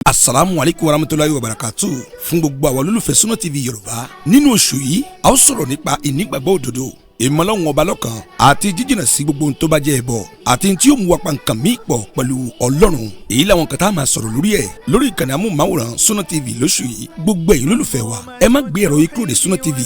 Asalaamu aleykum warahmatulahi wabarakatu fún gbogbo àwọn olólùfẹ́ Sunna TV Yorùbá. Nínú oṣù yìí, a ó sọ̀rọ̀ nípa ìnígbàgbọ́ òdodo, ìmọ̀lọ́hun ọba lọ́kan àti jíjìnà sí gbogbo ohun tó bá jẹ́ ẹbọ àti tí ó mú wa pa nǹkan míì pọ̀ pẹ̀lú Ọlọ́run. Èyí làwọn kan tá a máa sọ̀rọ̀ lórí ẹ̀ lórí ìkànnì amóhùnmáwòrán Sunna TV lóṣù yìí. Gbogbo ẹ̀yin olólùfẹ́ wa, ẹ má gbé ẹ̀rọ yìí kúrò ní Sunna TV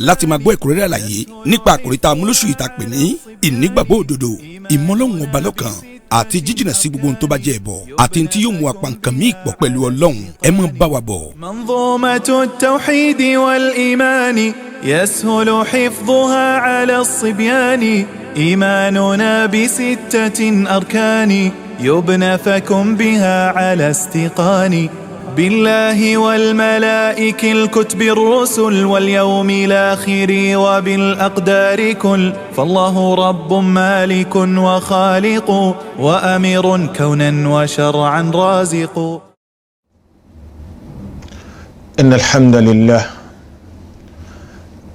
láti máa gbọ́ ẹ̀kúnrẹ́rẹ́ àlàyé nípa àkòrí tá a mú lóṣù yìí, tá a pè ní ìnígbàgbọ́ òdodo, ìmọ̀lọ́hun ọba lọ́kan àti jíjìnà sí gbogbo ohun tó bá jẹ́ ẹbọ àti tí yóò mú wa pa nǹkan míì pọ̀ pẹ̀lú Ọlọ́run. Ẹ má bá wa bọ̀. منظومة التوحيد والإيمان يسهل حفظها على الصبيان. إيماننا بستة أركان يبنى، فكن بها على استيقان. بالله والملائك، الكتب، الرسل، واليوم الآخر، وبالأقدار كل. فالله رب مالك وخالق وأمير كونا وشرعا رازق. إن الحمد لله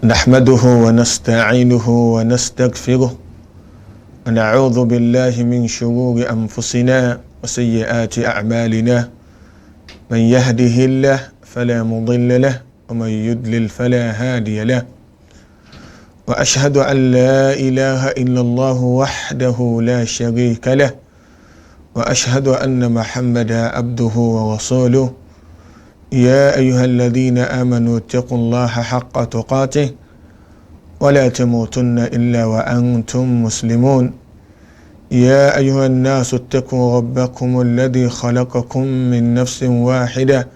نحمده ونستعينه ونستغفره، ونعوذ بالله من شرور أنفسنا وسيئات أعمالنا. من يهده الله فلا مضل له، ومن يضلل فلا هادي له. وأشهد أن لا إله إلا الله وحده لا شريك له، وأشهد أن محمدا عبده ورسوله. يا أيها الذين آمنوا اتقوا الله حق تقاته ولا تموتن إلا وأنتم مسلمون. يا أيها الناس اتقوا ربكم الذي خلقكم من نفس واحدة،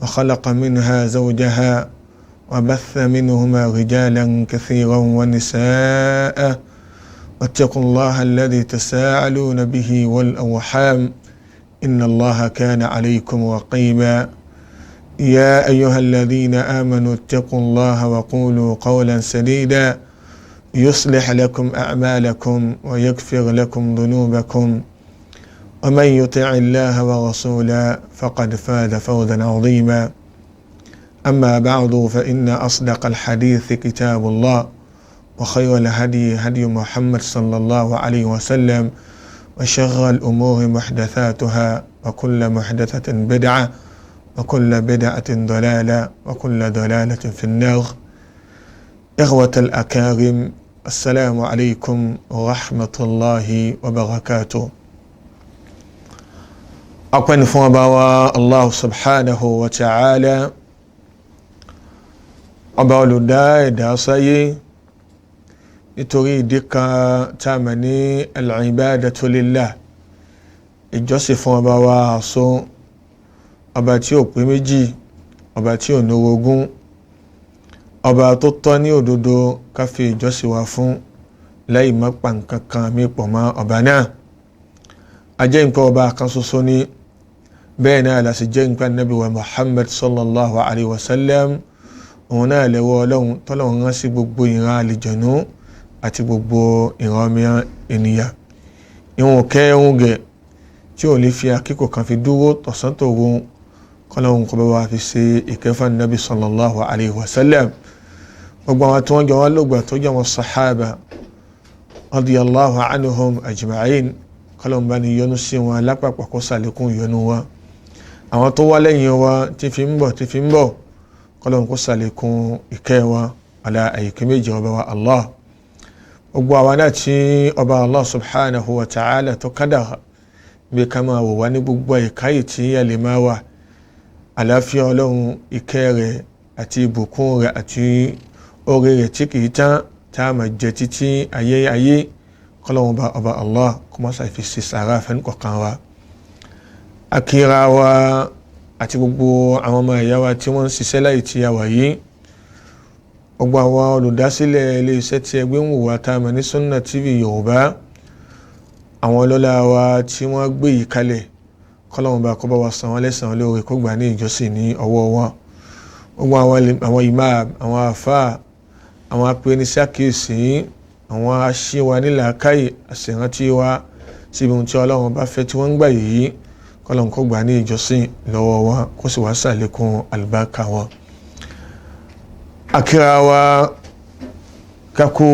وخلق منها زوجها، وبث منهما رجالا كثيرا ونساء. واتقوا الله الذي تساءلون به والأرحام، إن الله كان عليكم رقيبا. يا أيها الذين آمنوا اتقوا الله وقولوا قولا سديدا، يصلح لكم أعمالكم ويغفر لكم ذنوبكم. ومن يطع الله ورسوله فقد فاز فوزا عظيما. أما بعد، فإن أصدق الحديث كتاب الله، وخير الهدي هدي محمد صلى الله عليه وسلم، وشر الأمور محدثاتها، وكل محدثة بدعة، وكل بدعة ضلالة، وكل ضلالة في النار. إخوة الأكارم، السلام عليكم ورحمة الله وبركاته. Ọpẹ́ fún ọba wa Allah subhanahu wa ta'ala, ọba olùdá ẹ̀dá sáyé nítorí ìdí kan tá a mọ̀ ní al-ibadatu lillah, ìjọsìn fún ọba wa àṣọ, ọba tí ò pé méjì, ọba tí ò ní orogún, ọba tó tọ́ ní òdodo ká fi ìjọsìn wa fún láì má pa nǹkan kan mí pọ̀ mọ́ ọba náà. A jẹ́ nǹkan ọba kan ṣoṣo ní bẹ́ẹ̀ náà la sì jẹ́ nǹkan Nabi wa Muhammad sallallahu alayhi wa sallam, òun náà lẹ́wọ́ Ọlọ́run tọ́lọ́run rán sí gbogbo ìran àlìjọ̀nú àti gbogbo ìran ọmọ ènìyàn. Ìwọ̀n kẹ́hún gẹ̀ tí ò lè fi àkíkò kan fi dúró tọ̀sán tòru, kọ́lọ́hún kọ́ bá wa fi ṣe ìkẹfà Nabi sallallahu alayhi wa sallam, gbogbo àwọn tí wọ́n jọ wọ́n lògbà tó jẹ́ wọn sahaba radiyallahu anhum ajma'in, kọ́lọ́hún bá ní yọ́nú sí wọn lápapọ̀, kó sàlékún yọ́nú wọn. Àwọn tó wá lẹ́yìn wa tí fi ń bọ̀, tí fi ń bọ̀, kọ́lọ́hún kó sàlékún ìkẹ́ wọn àlà àyíké méjì ọba wa Allah. Gbogbo àwa náà tí ọba Allah subhanahu wa ta'ala tó kádàrá bí ká máa wò wá ní gbogbo àyíká yìí tí a lè máa wà, àlàáfíà Ọlọ́run, ìkẹ́ rẹ̀ àti ìbùkún rẹ̀ àti oore rẹ̀ tí kìí tán, tá a máa jẹ títí ayé ayé, kọ́lọ́run bá ọba Allah kó má ṣàfi ṣe sàrà fẹ́nìkọ̀kan wa. Akíra wa àti gbogbo àwọn ọmọ ìyá wa tí wọ́n ń ṣiṣẹ́ láì tí a wà yìí, gbogbo àwọn olùdásílẹ̀ iléeṣẹ́ tí ẹgbẹ́ ń wò wá tá a mọ̀ ní Sunna TV Yorùbá, àwọn ọlọ́lá wa tí wọ́n gbé yìí kalẹ̀, kọ́lọ́run bá kó bá wa san wọ́n lẹ́san lóore, kó gbà ní ìjọsìn ní ọwọ́ wọn. Gbogbo àwọn imam, àwọn àfáà, àwọn apẹnisákèsí, àwọn aṣíwa nílàákàyè, àṣìrántí wa síbi ohun tí Ọlọ́run bá fẹ́ tí wọ́n ń gbà yìí, kọ́lọ́run kó gbà ní ìjọsìn lọ́wọ́ wọn, kó sì wá ṣàlékún àlùbáríkà wọn. Akíra wa kakó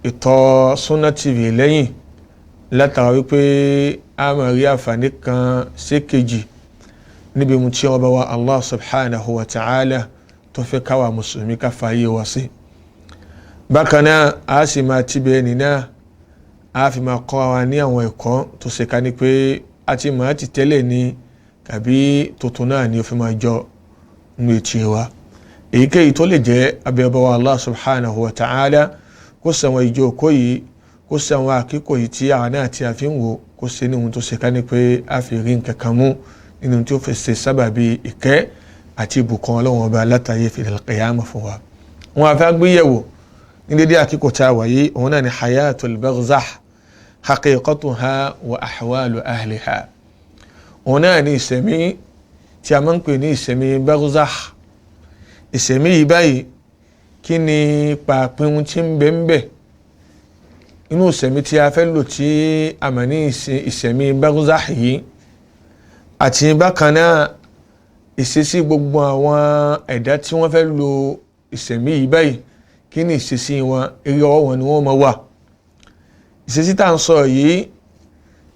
ìtọ́ Sunna TV lẹ́yìn látara wípé a máa rí àǹfààní kan sí kejì. Níbi mu tí ọba wa Allah subhanahu wa ta'ala tó fẹ́ káwa mùsùlùmí ká fààyè wá sí. Bákan náà, a sì máa tibẹ̀ ẹni náà, a fi máa kọ́ wa ní àwọn ẹ̀kọ́ tó ṣe ká ní pé a ti máa ti tẹ́lẹ̀ ní tàbí tuntun náà ni ó fi máa jọ nínú etí wa. Èyíkéyìí tó lè jẹ́, abẹ́ ọba wa Allah subhanahu wa ta'ala kó ṣe àwọn ìjókòó yìí, kó ṣe àwọn àkíkò yìí tí àwa náà tí a fi ń wò, kó ṣe ní ohun tó ṣe ká ní pé a fi rí nǹkan kan mú nínú tí ó fi ṣe sábàbí ìkẹ́ àti ìbùkún Ọlọ́run Ọba látàyè fi al-qiyamah fún wa. Wọn a fẹ́ gbéyẹ̀wò ní dédé àkíkò tá a wà yìí, òun náà ni hayatul barzakh haqiqatuha wa ahwalu ahliha. Òun náà ni ìsẹ̀mí tí a máa ń pè ní ìsẹ̀mí barzakh. Ìsẹ̀mí yìí báyìí, kí ni pàápín tí ń bẹ ń bẹ inú ìsẹ̀mí tí a fẹ́ lò tí a mọ̀ ní ìsẹ̀mí barzakh yìí, àti bákan náà ìṣesí gbogbo àwọn ẹ̀dá tí wọ́n fẹ́ lo ìsẹ̀mí yìí báyìí, kí ni ìṣesí wọn, eré ọwọ́ wọn ni wọ́n máa wà? Ìṣesí tá à ń sọ yìí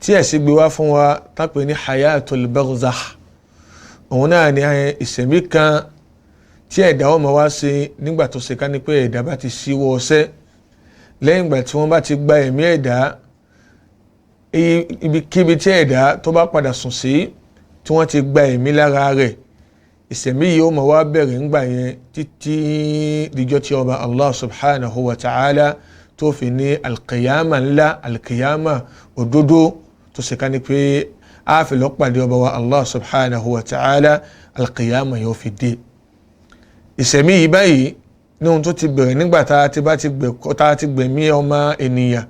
tí ẹ̀sìn gbé wá fún wa tá pè ní hayatul barzakh, òun náà ni ìsẹ̀mí kan tí ẹ̀dá wọn máa wá sí nígbà tó ṣe ká ní pé ẹ̀dá bá ti ṣíwọ́ ọṣẹ́, lẹ́yìn ìgbà tí wọ́n bá ti gba ẹ̀mí ẹ̀dá. Ibikíbi tí ẹ̀dá tó bá padà sùn sí tí wọ́n ti gba ẹ̀mí lára rẹ̀, ìsẹ̀mí yìí ó máa wá bẹ̀rẹ̀ ńgbà yẹn títí dijọ́ tí ọba Allah subhanahu wa ta'ala tó fi ní alkiyama ńlá, alkiyama òdodo tó ṣe ká ní pé a fi lọ pàdé ọba wa Allah subhanahu wa ta'ala, alkiyama yóò fi dé. Ìsẹ̀mí yìí báyìí ní ohun tó ti bẹ̀rẹ̀ nígbà tá a ti bá ti gbẹ̀ tá a ti gbẹ̀mí ọmọ ènìyàn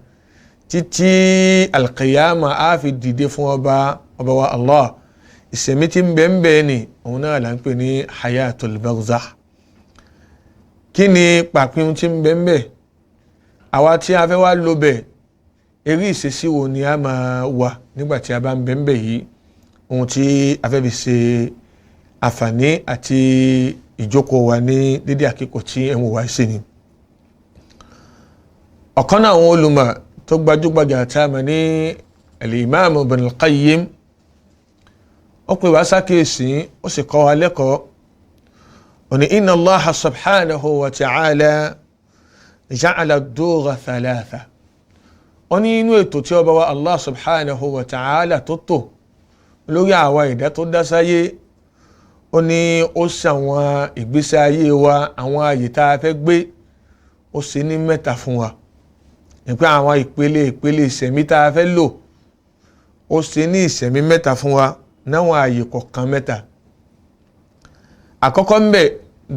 títí alkiyama a fi dìde fún ọba wa Allah, ìsẹ̀mí tí ń bẹ ń bẹ ni òun náà là ń pè ní hayatul barzakh. Kí ni pàpín tí ń bẹ ń bẹ? Àwa tí a fẹ́ wá lò bẹ̀, eré ìṣesí wo ni a máa wà nígbà tí a bá ń bẹ ń bẹ yìí? Ohun tí a fẹ́ fi ṣe àǹfààní àti ìjókòó wa ní dédé àkíkò tí ẹ̀ ń wò wá sí ni. Ọ̀kan náà àwọn olùmọ̀ tó gbajúgbajà tí a mọ̀ ní al-Imam Ibn al-Qayyim, ó pè wá sákèésí, ó sì kọ́ wa lẹ́kọ̀ọ́. Ó ní inna Allaha subhanahu wa ta'ala ja'ala ad-dura thalatha. Ó ní inú ètò tí ọba wa Allah subhanahu wa ta'ala tó tò lórí àwa ẹ̀dá tó dá sáyé, ó ní ó ṣe àwọn ìgbésí ayé wa, àwọn ààyè tá a fẹ́ gbé, ó ṣe ní mẹ́ta fún wa, nípa àwọn ìpele ìpele ìṣẹ̀mí tá a fẹ́ lò, ó ṣe ní ìṣẹ̀mí mẹ́ta fún wa náwọn ààyè kọ̀ọ̀kan mẹ́ta. Àkọ́kọ́ ń bẹ,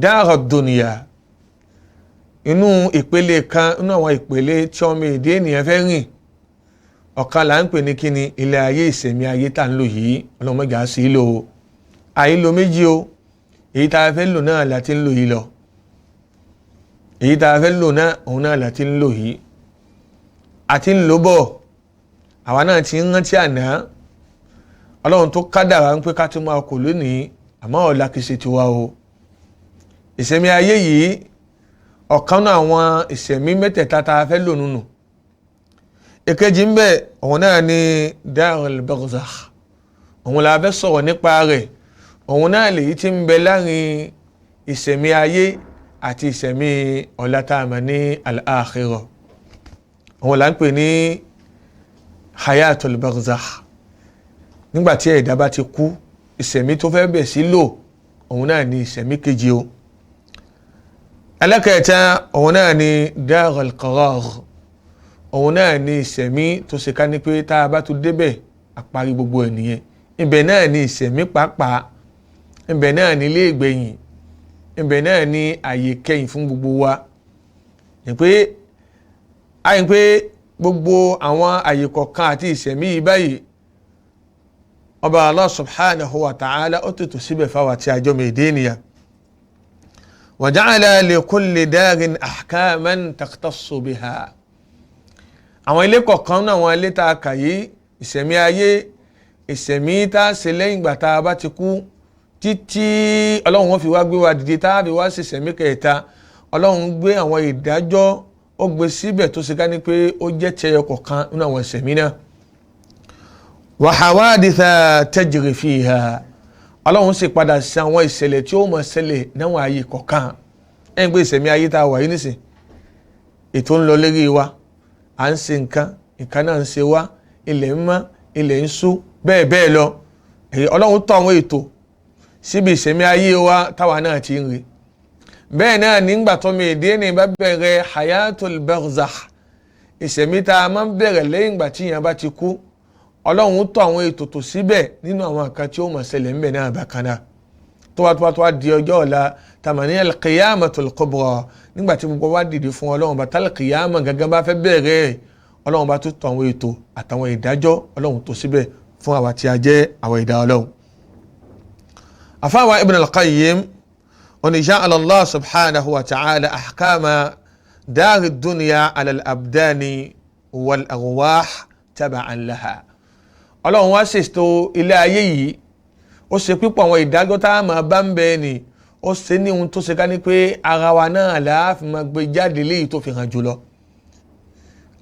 dára dùnìyà, inú ìpele kan inú àwọn ìpele tí ọmọ èdè ènìyàn fẹ́ rìn, ọ̀kan là ń pè ní kíni? Ilé ayé, ìṣẹ̀mí ayé tá à ń lò yìí. Ọlọ́mọdé á sí lò ó, àìlò méjì o. Èyí tá a fẹ́ lò náà la ti ń lò yìí lọ. Èyí tá a fẹ́ lò náà, òun náà la ti ń lò yìí, àti ń lò bọ̀. Àwa náà ti ń rántí àná Ọlọ́run tó kádàrá ń pé ká tún máa kò lónìí, àmọ́ ọ̀la kìí ṣe tiwa o. Ìṣẹ̀mí ayé yìí, ọ̀kan náà àwọn ìṣẹ̀mí mẹ́tẹ̀ẹ̀ta tá a fẹ́ lò nùnù. Èkejì ń bẹ, òun náà ni darul barzakh, òun la fẹ́ sọ̀rọ̀ nípa rẹ̀. Òun náà lèyí tí ń bẹ láàrin ìṣẹ̀mí ayé àti ìṣẹ̀mí ọ̀la tá a mọ̀ ní al-akhirah. Òun là ń pè ní hayatul barzakh. Nígbà tí ẹ̀dá bá ti kú, ìṣẹ̀mí tó fẹ́ bẹ̀ sí lò, òun náà ní ìṣẹ̀mí kejì o. Ẹlẹ́kẹ̀ẹ́ta, òun náà ní darul qarar, òun náà ní ìṣẹ̀mí tó ṣe ká ní pé tá a bá tún débẹ̀, àparí gbogbo ẹ̀ nìyẹn. Ibẹ̀ náà ní ìṣẹ̀mí pàápàá, ibẹ̀ náà ní ilé ìgbẹ̀yìn, ibẹ̀ náà ní àyè kẹyìn fún gbogbo wa. Ní pé àyè pé gbogbo àwọn àyè kọ̀ọ̀kan àti ìṣẹ̀mí yìí báyìí, ọba Allah subhanahu wa ta'ala ó tètò síbẹ̀ fáwọn àti àjọ mẹ́ẹ̀dẹ́nìyà. Wa ja'ala li kulli darin ahkaman takhtassu biha. Àwọn ilé kọ̀ọ̀kan náà, àwọn ilé tá a kà yìí, ìṣẹ̀mí ayé, ìṣẹ̀mí tá a ṣe lẹ́yìn ìgbà tá a bá ti kú títí Ọlọ́run wọn fi wá gbé wa dìde tá a fi wá ṣe ìṣẹ̀mí kẹta, Ọlọ́run gbé àwọn ìdájọ́, ó gbé síbẹ̀ tó ṣe ká ní pé ó jẹ́ tẹyọ kọ̀ọ̀kan nínú àwọn ìṣẹ̀mí náà. Wa hawaditha tajri fiha. Ọlọ́run sì padà sí àwọn ìṣẹ̀lẹ̀ tí ó mọ̀ ṣẹlẹ̀ náwọn ayé kọ̀ọ̀kan. Ẹ̀ ń gbé ìṣẹ̀mí ayé tá a wà yìí nísìn, ètò ń lọ lérí wa, à ń ṣe nǹkan, nǹkan náà ń ṣe wá, ilẹ̀ ń mọ́, ilẹ̀ ń ṣú, bẹ́ẹ̀ bẹ́ẹ̀ lọ. Ọlọ́run tọ́ àwọn ètò síbi ìṣẹ̀mí ayé wa táwa náà ti ń rí. Bẹ́ẹ̀ náà nígbà tọ́mọ èdè ní bá bẹ̀rẹ̀ hayatul barzakh, ìṣẹ̀mí tá a máa ń bẹ̀rẹ̀ lẹ́yìn ìgbà tí èèyàn bá ti kú, Ọlọ́run tọ́ àwọn ètò tó síbẹ̀ nínú àwọn nǹkan tí ó mọ̀ ṣẹlẹ̀ ńbẹ̀ náà bákan náà. Tó wá di ọjọ́ ọ̀la tàmánì al-qiyamatul kubra, nígbà tí gbogbo wa dìde fún Ọlọ́run bá tal-qiyama gangan bá fẹ́ bẹ̀rẹ̀, Ọlọ́run bá tó tọ́ àwọn ètò àtàwọn ìdájọ́ Ọlọ́run tó síbẹ̀ fún àwa tí a jẹ́ àwọn ìdá Ọlọ́run. Àfáwà Ibn al-Qayyim oní ja'ala Allah subhanahu wa ta'ala ahkama dari dunya ala al-abdani wal arwah taba'an laha. Ọlọ́run wá ṣètò ilé ayé yìí, ó ṣe pípọ̀ àwọn ìdájọ́ tá a máa bá ń bẹ ni, ó ṣe ní ohun tó ṣe ká ní pé ara wa náà láàfin máa gbé jáde léyìí tó fi hàn jùlọ.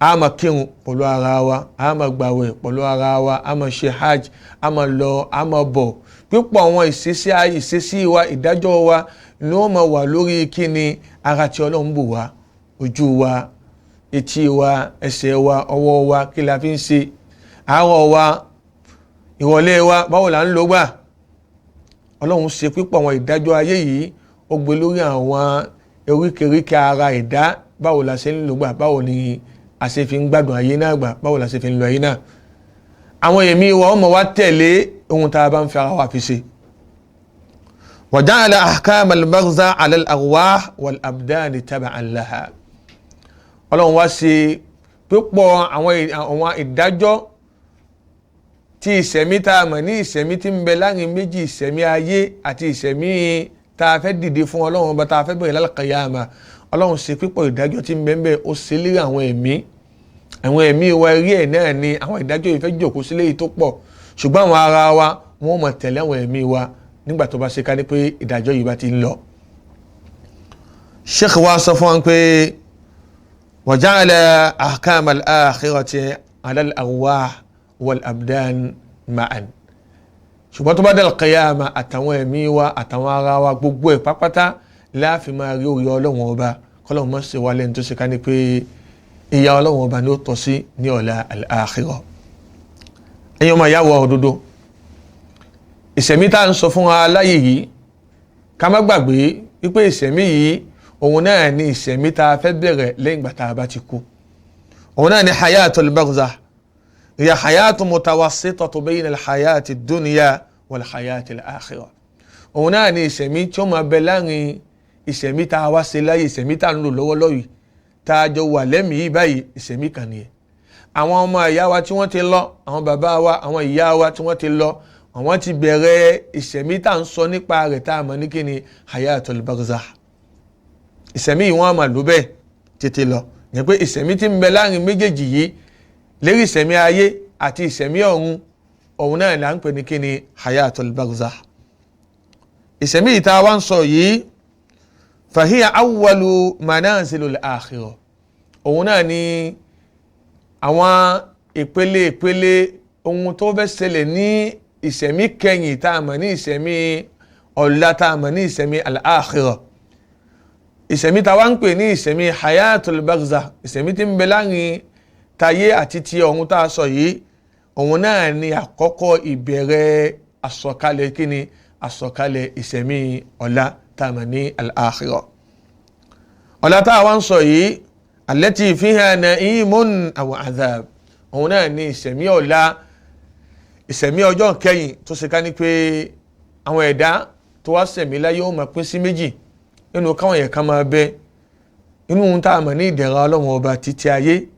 A máa kírun pẹ̀lú ara wa, a máa gbàwẹ̀ pẹ̀lú ara wa, a máa ṣe hajj, a máa lọ, a máa bọ̀. Pípọ̀ àwọn ìṣesí wa, ìdájọ́ wa ni ó máa wà lórí kíni ara tí Ọlọ́run bù wá, ojú wa, etí wa, ẹsẹ̀ wa, ọwọ́ wa, kí la fi ń ṣe, àárọ̀ wa, ìrọ̀lẹ́ wa, báwo là ń lò gbà. Ọlọ́run ṣe pípọ̀ àwọn ìdájọ́ ayé yìí, ó gbé lórí àwọn oríkèéríkèé ara ẹ̀dá, báwo la ṣe ń lò gbà, báwo ni a ṣe fi ń gbádùn ayé náà gbà, báwo la ṣe fi ń lo ayé náà. Àwọn èmi wa ọmọ wa tẹ̀lé ohun tá a bá ń fi ara wa fi ṣe. Wa ja'ala ahkam al-maghza 'ala al-arwah wal-abdan taba'an laha. Ọlọ́run wá ṣe pípọ̀ àwọn ìdájọ́ tí ìṣẹ̀mí tá a mọ̀ ní ìṣẹ̀mí tí ń bẹ láàrin méjì, ìṣẹ̀mí ayé àti ìṣẹ̀mí tá a fẹ́ dìde fún Ọlọ́run ọba tá a fẹ́ bẹ̀rẹ̀ lálùkàyàmà. Ọlọ́run ṣe pípọ̀ ìdájọ́ tí ń bẹ ń bẹ, ó ṣe lérí àwọn ẹ̀mí. Àwọn ẹ̀mí wa eré ẹ̀ náà ni àwọn ìdájọ́ yìí fẹ́ jòkó sílé yìí tó pọ̀, ṣùgbọ́n àwọn ara wa wọ́n mọ̀ tẹ̀lé àwọn ẹ̀mí wa nígbà tó bá ṣe ká ní pé ìdájọ́ yìí bá ti ń lọ. Sheikh wa sọ fún wa pé wa ja'ala ahkam al-akhirati 'ala al-arwah wal-abdan ma'an. Ṣùgbọ́n tó bá dal qiyama, àtàwọn ẹ̀mí wa àtàwọn ara wa gbogbo ẹ̀ pápátá láàfin máa rí orí Ọlọ́run ọba, kọ́lọ́run mọ̀ sí wa lẹ́nu tó ṣe ká ní pé ìyà Ọlọ́run ọba ni ó tọ́ sí ní ọ̀la al-akhirah. Ẹ̀yin ọmọ ìyá wa òdodo, ìṣẹ̀mí tá à ń sọ fún wa láyé yìí, ká má gbàgbé wípé ìṣẹ̀mí yìí òun náà ni ìṣẹ̀mí tá a fẹ́ bẹ̀rẹ̀ lẹ́yìn ìgbà tá a bá ti kú. Òun náà ni hayatul barzakh, hiya hayatun mutawassitatu bayna al-hayati dunya wal hayati al-akhirah. Òun náà ni ìṣẹ̀mí tí ó máa bẹ láàrin ìṣẹ̀mí tá a wá ṣe láyé, ìṣẹ̀mí tá a ń lò lọ́wọ́lọ́wọ́ yìí, tá a jọ wà lẹ́mìí báyìí, ìṣẹ̀mí kan nìyẹn. Àwọn ọmọ ìyá wa tí wọ́n ti lọ, àwọn bàbá wa, àwọn ìyá wa tí wọ́n ti lọ, àwọn ti bẹ̀rẹ̀ ìṣẹ̀mí tá à ń sọ nípa rẹ̀ tá a mọ̀ ní kíni hayatul barzakh. Ìṣẹ̀mí yìí wọ́n á máa lò bẹ́ẹ̀ tètè lọ. Yẹn pé ìṣẹ̀mí tí ń bẹ láàrin méjèèjì yìí, lérí ìṣẹ̀mí ayé àti ìṣẹ̀mí ọ̀run, òun náà là ń pè ní kíni hayatul barzakh. Ìṣẹ̀mí yìí tá a wá ń sọ yìí, fahiya awwalu manazilul akhirah. Òun náà ni àwọn ìpele ìpele ohun tó fẹ́ ṣẹlẹ̀ ní ìṣẹ̀mí kẹyìn tá a mọ̀ ní ìṣẹ̀mí ọ̀la tá a mọ̀ ní ìṣẹ̀mí al-akhirah. Ìṣẹ̀mí tá a wá ń pè ní ìṣẹ̀mí hayatul barzakh, ìṣẹ̀mí tí ń bẹ láàrin tayé àti ti ọ̀run tá a sọ yìí, òun náà ni àkọ́kọ́ ìbẹ̀rẹ̀ àsọ̀kalẹ̀ kíni àsọ̀kalẹ̀ ìṣẹ̀mí ọ̀la tá a mọ̀ ní al-akhirah. Ọ̀la tá a wá ń sọ yìí, allati fiha na'imun aw adhab, òun náà ni ìṣẹ̀mí ọ̀la, ìṣẹ̀mí ọjọ́ kẹyìn tó ṣe ká ní pé àwọn ẹ̀dá tó wá ṣẹ̀mí láyé ó máa pín sí méjì, nínú káwọn yẹn kan máa bẹ inú ohun tá a mọ̀ ní ìdẹ̀ra Ọlọ́run ọba títí ayé,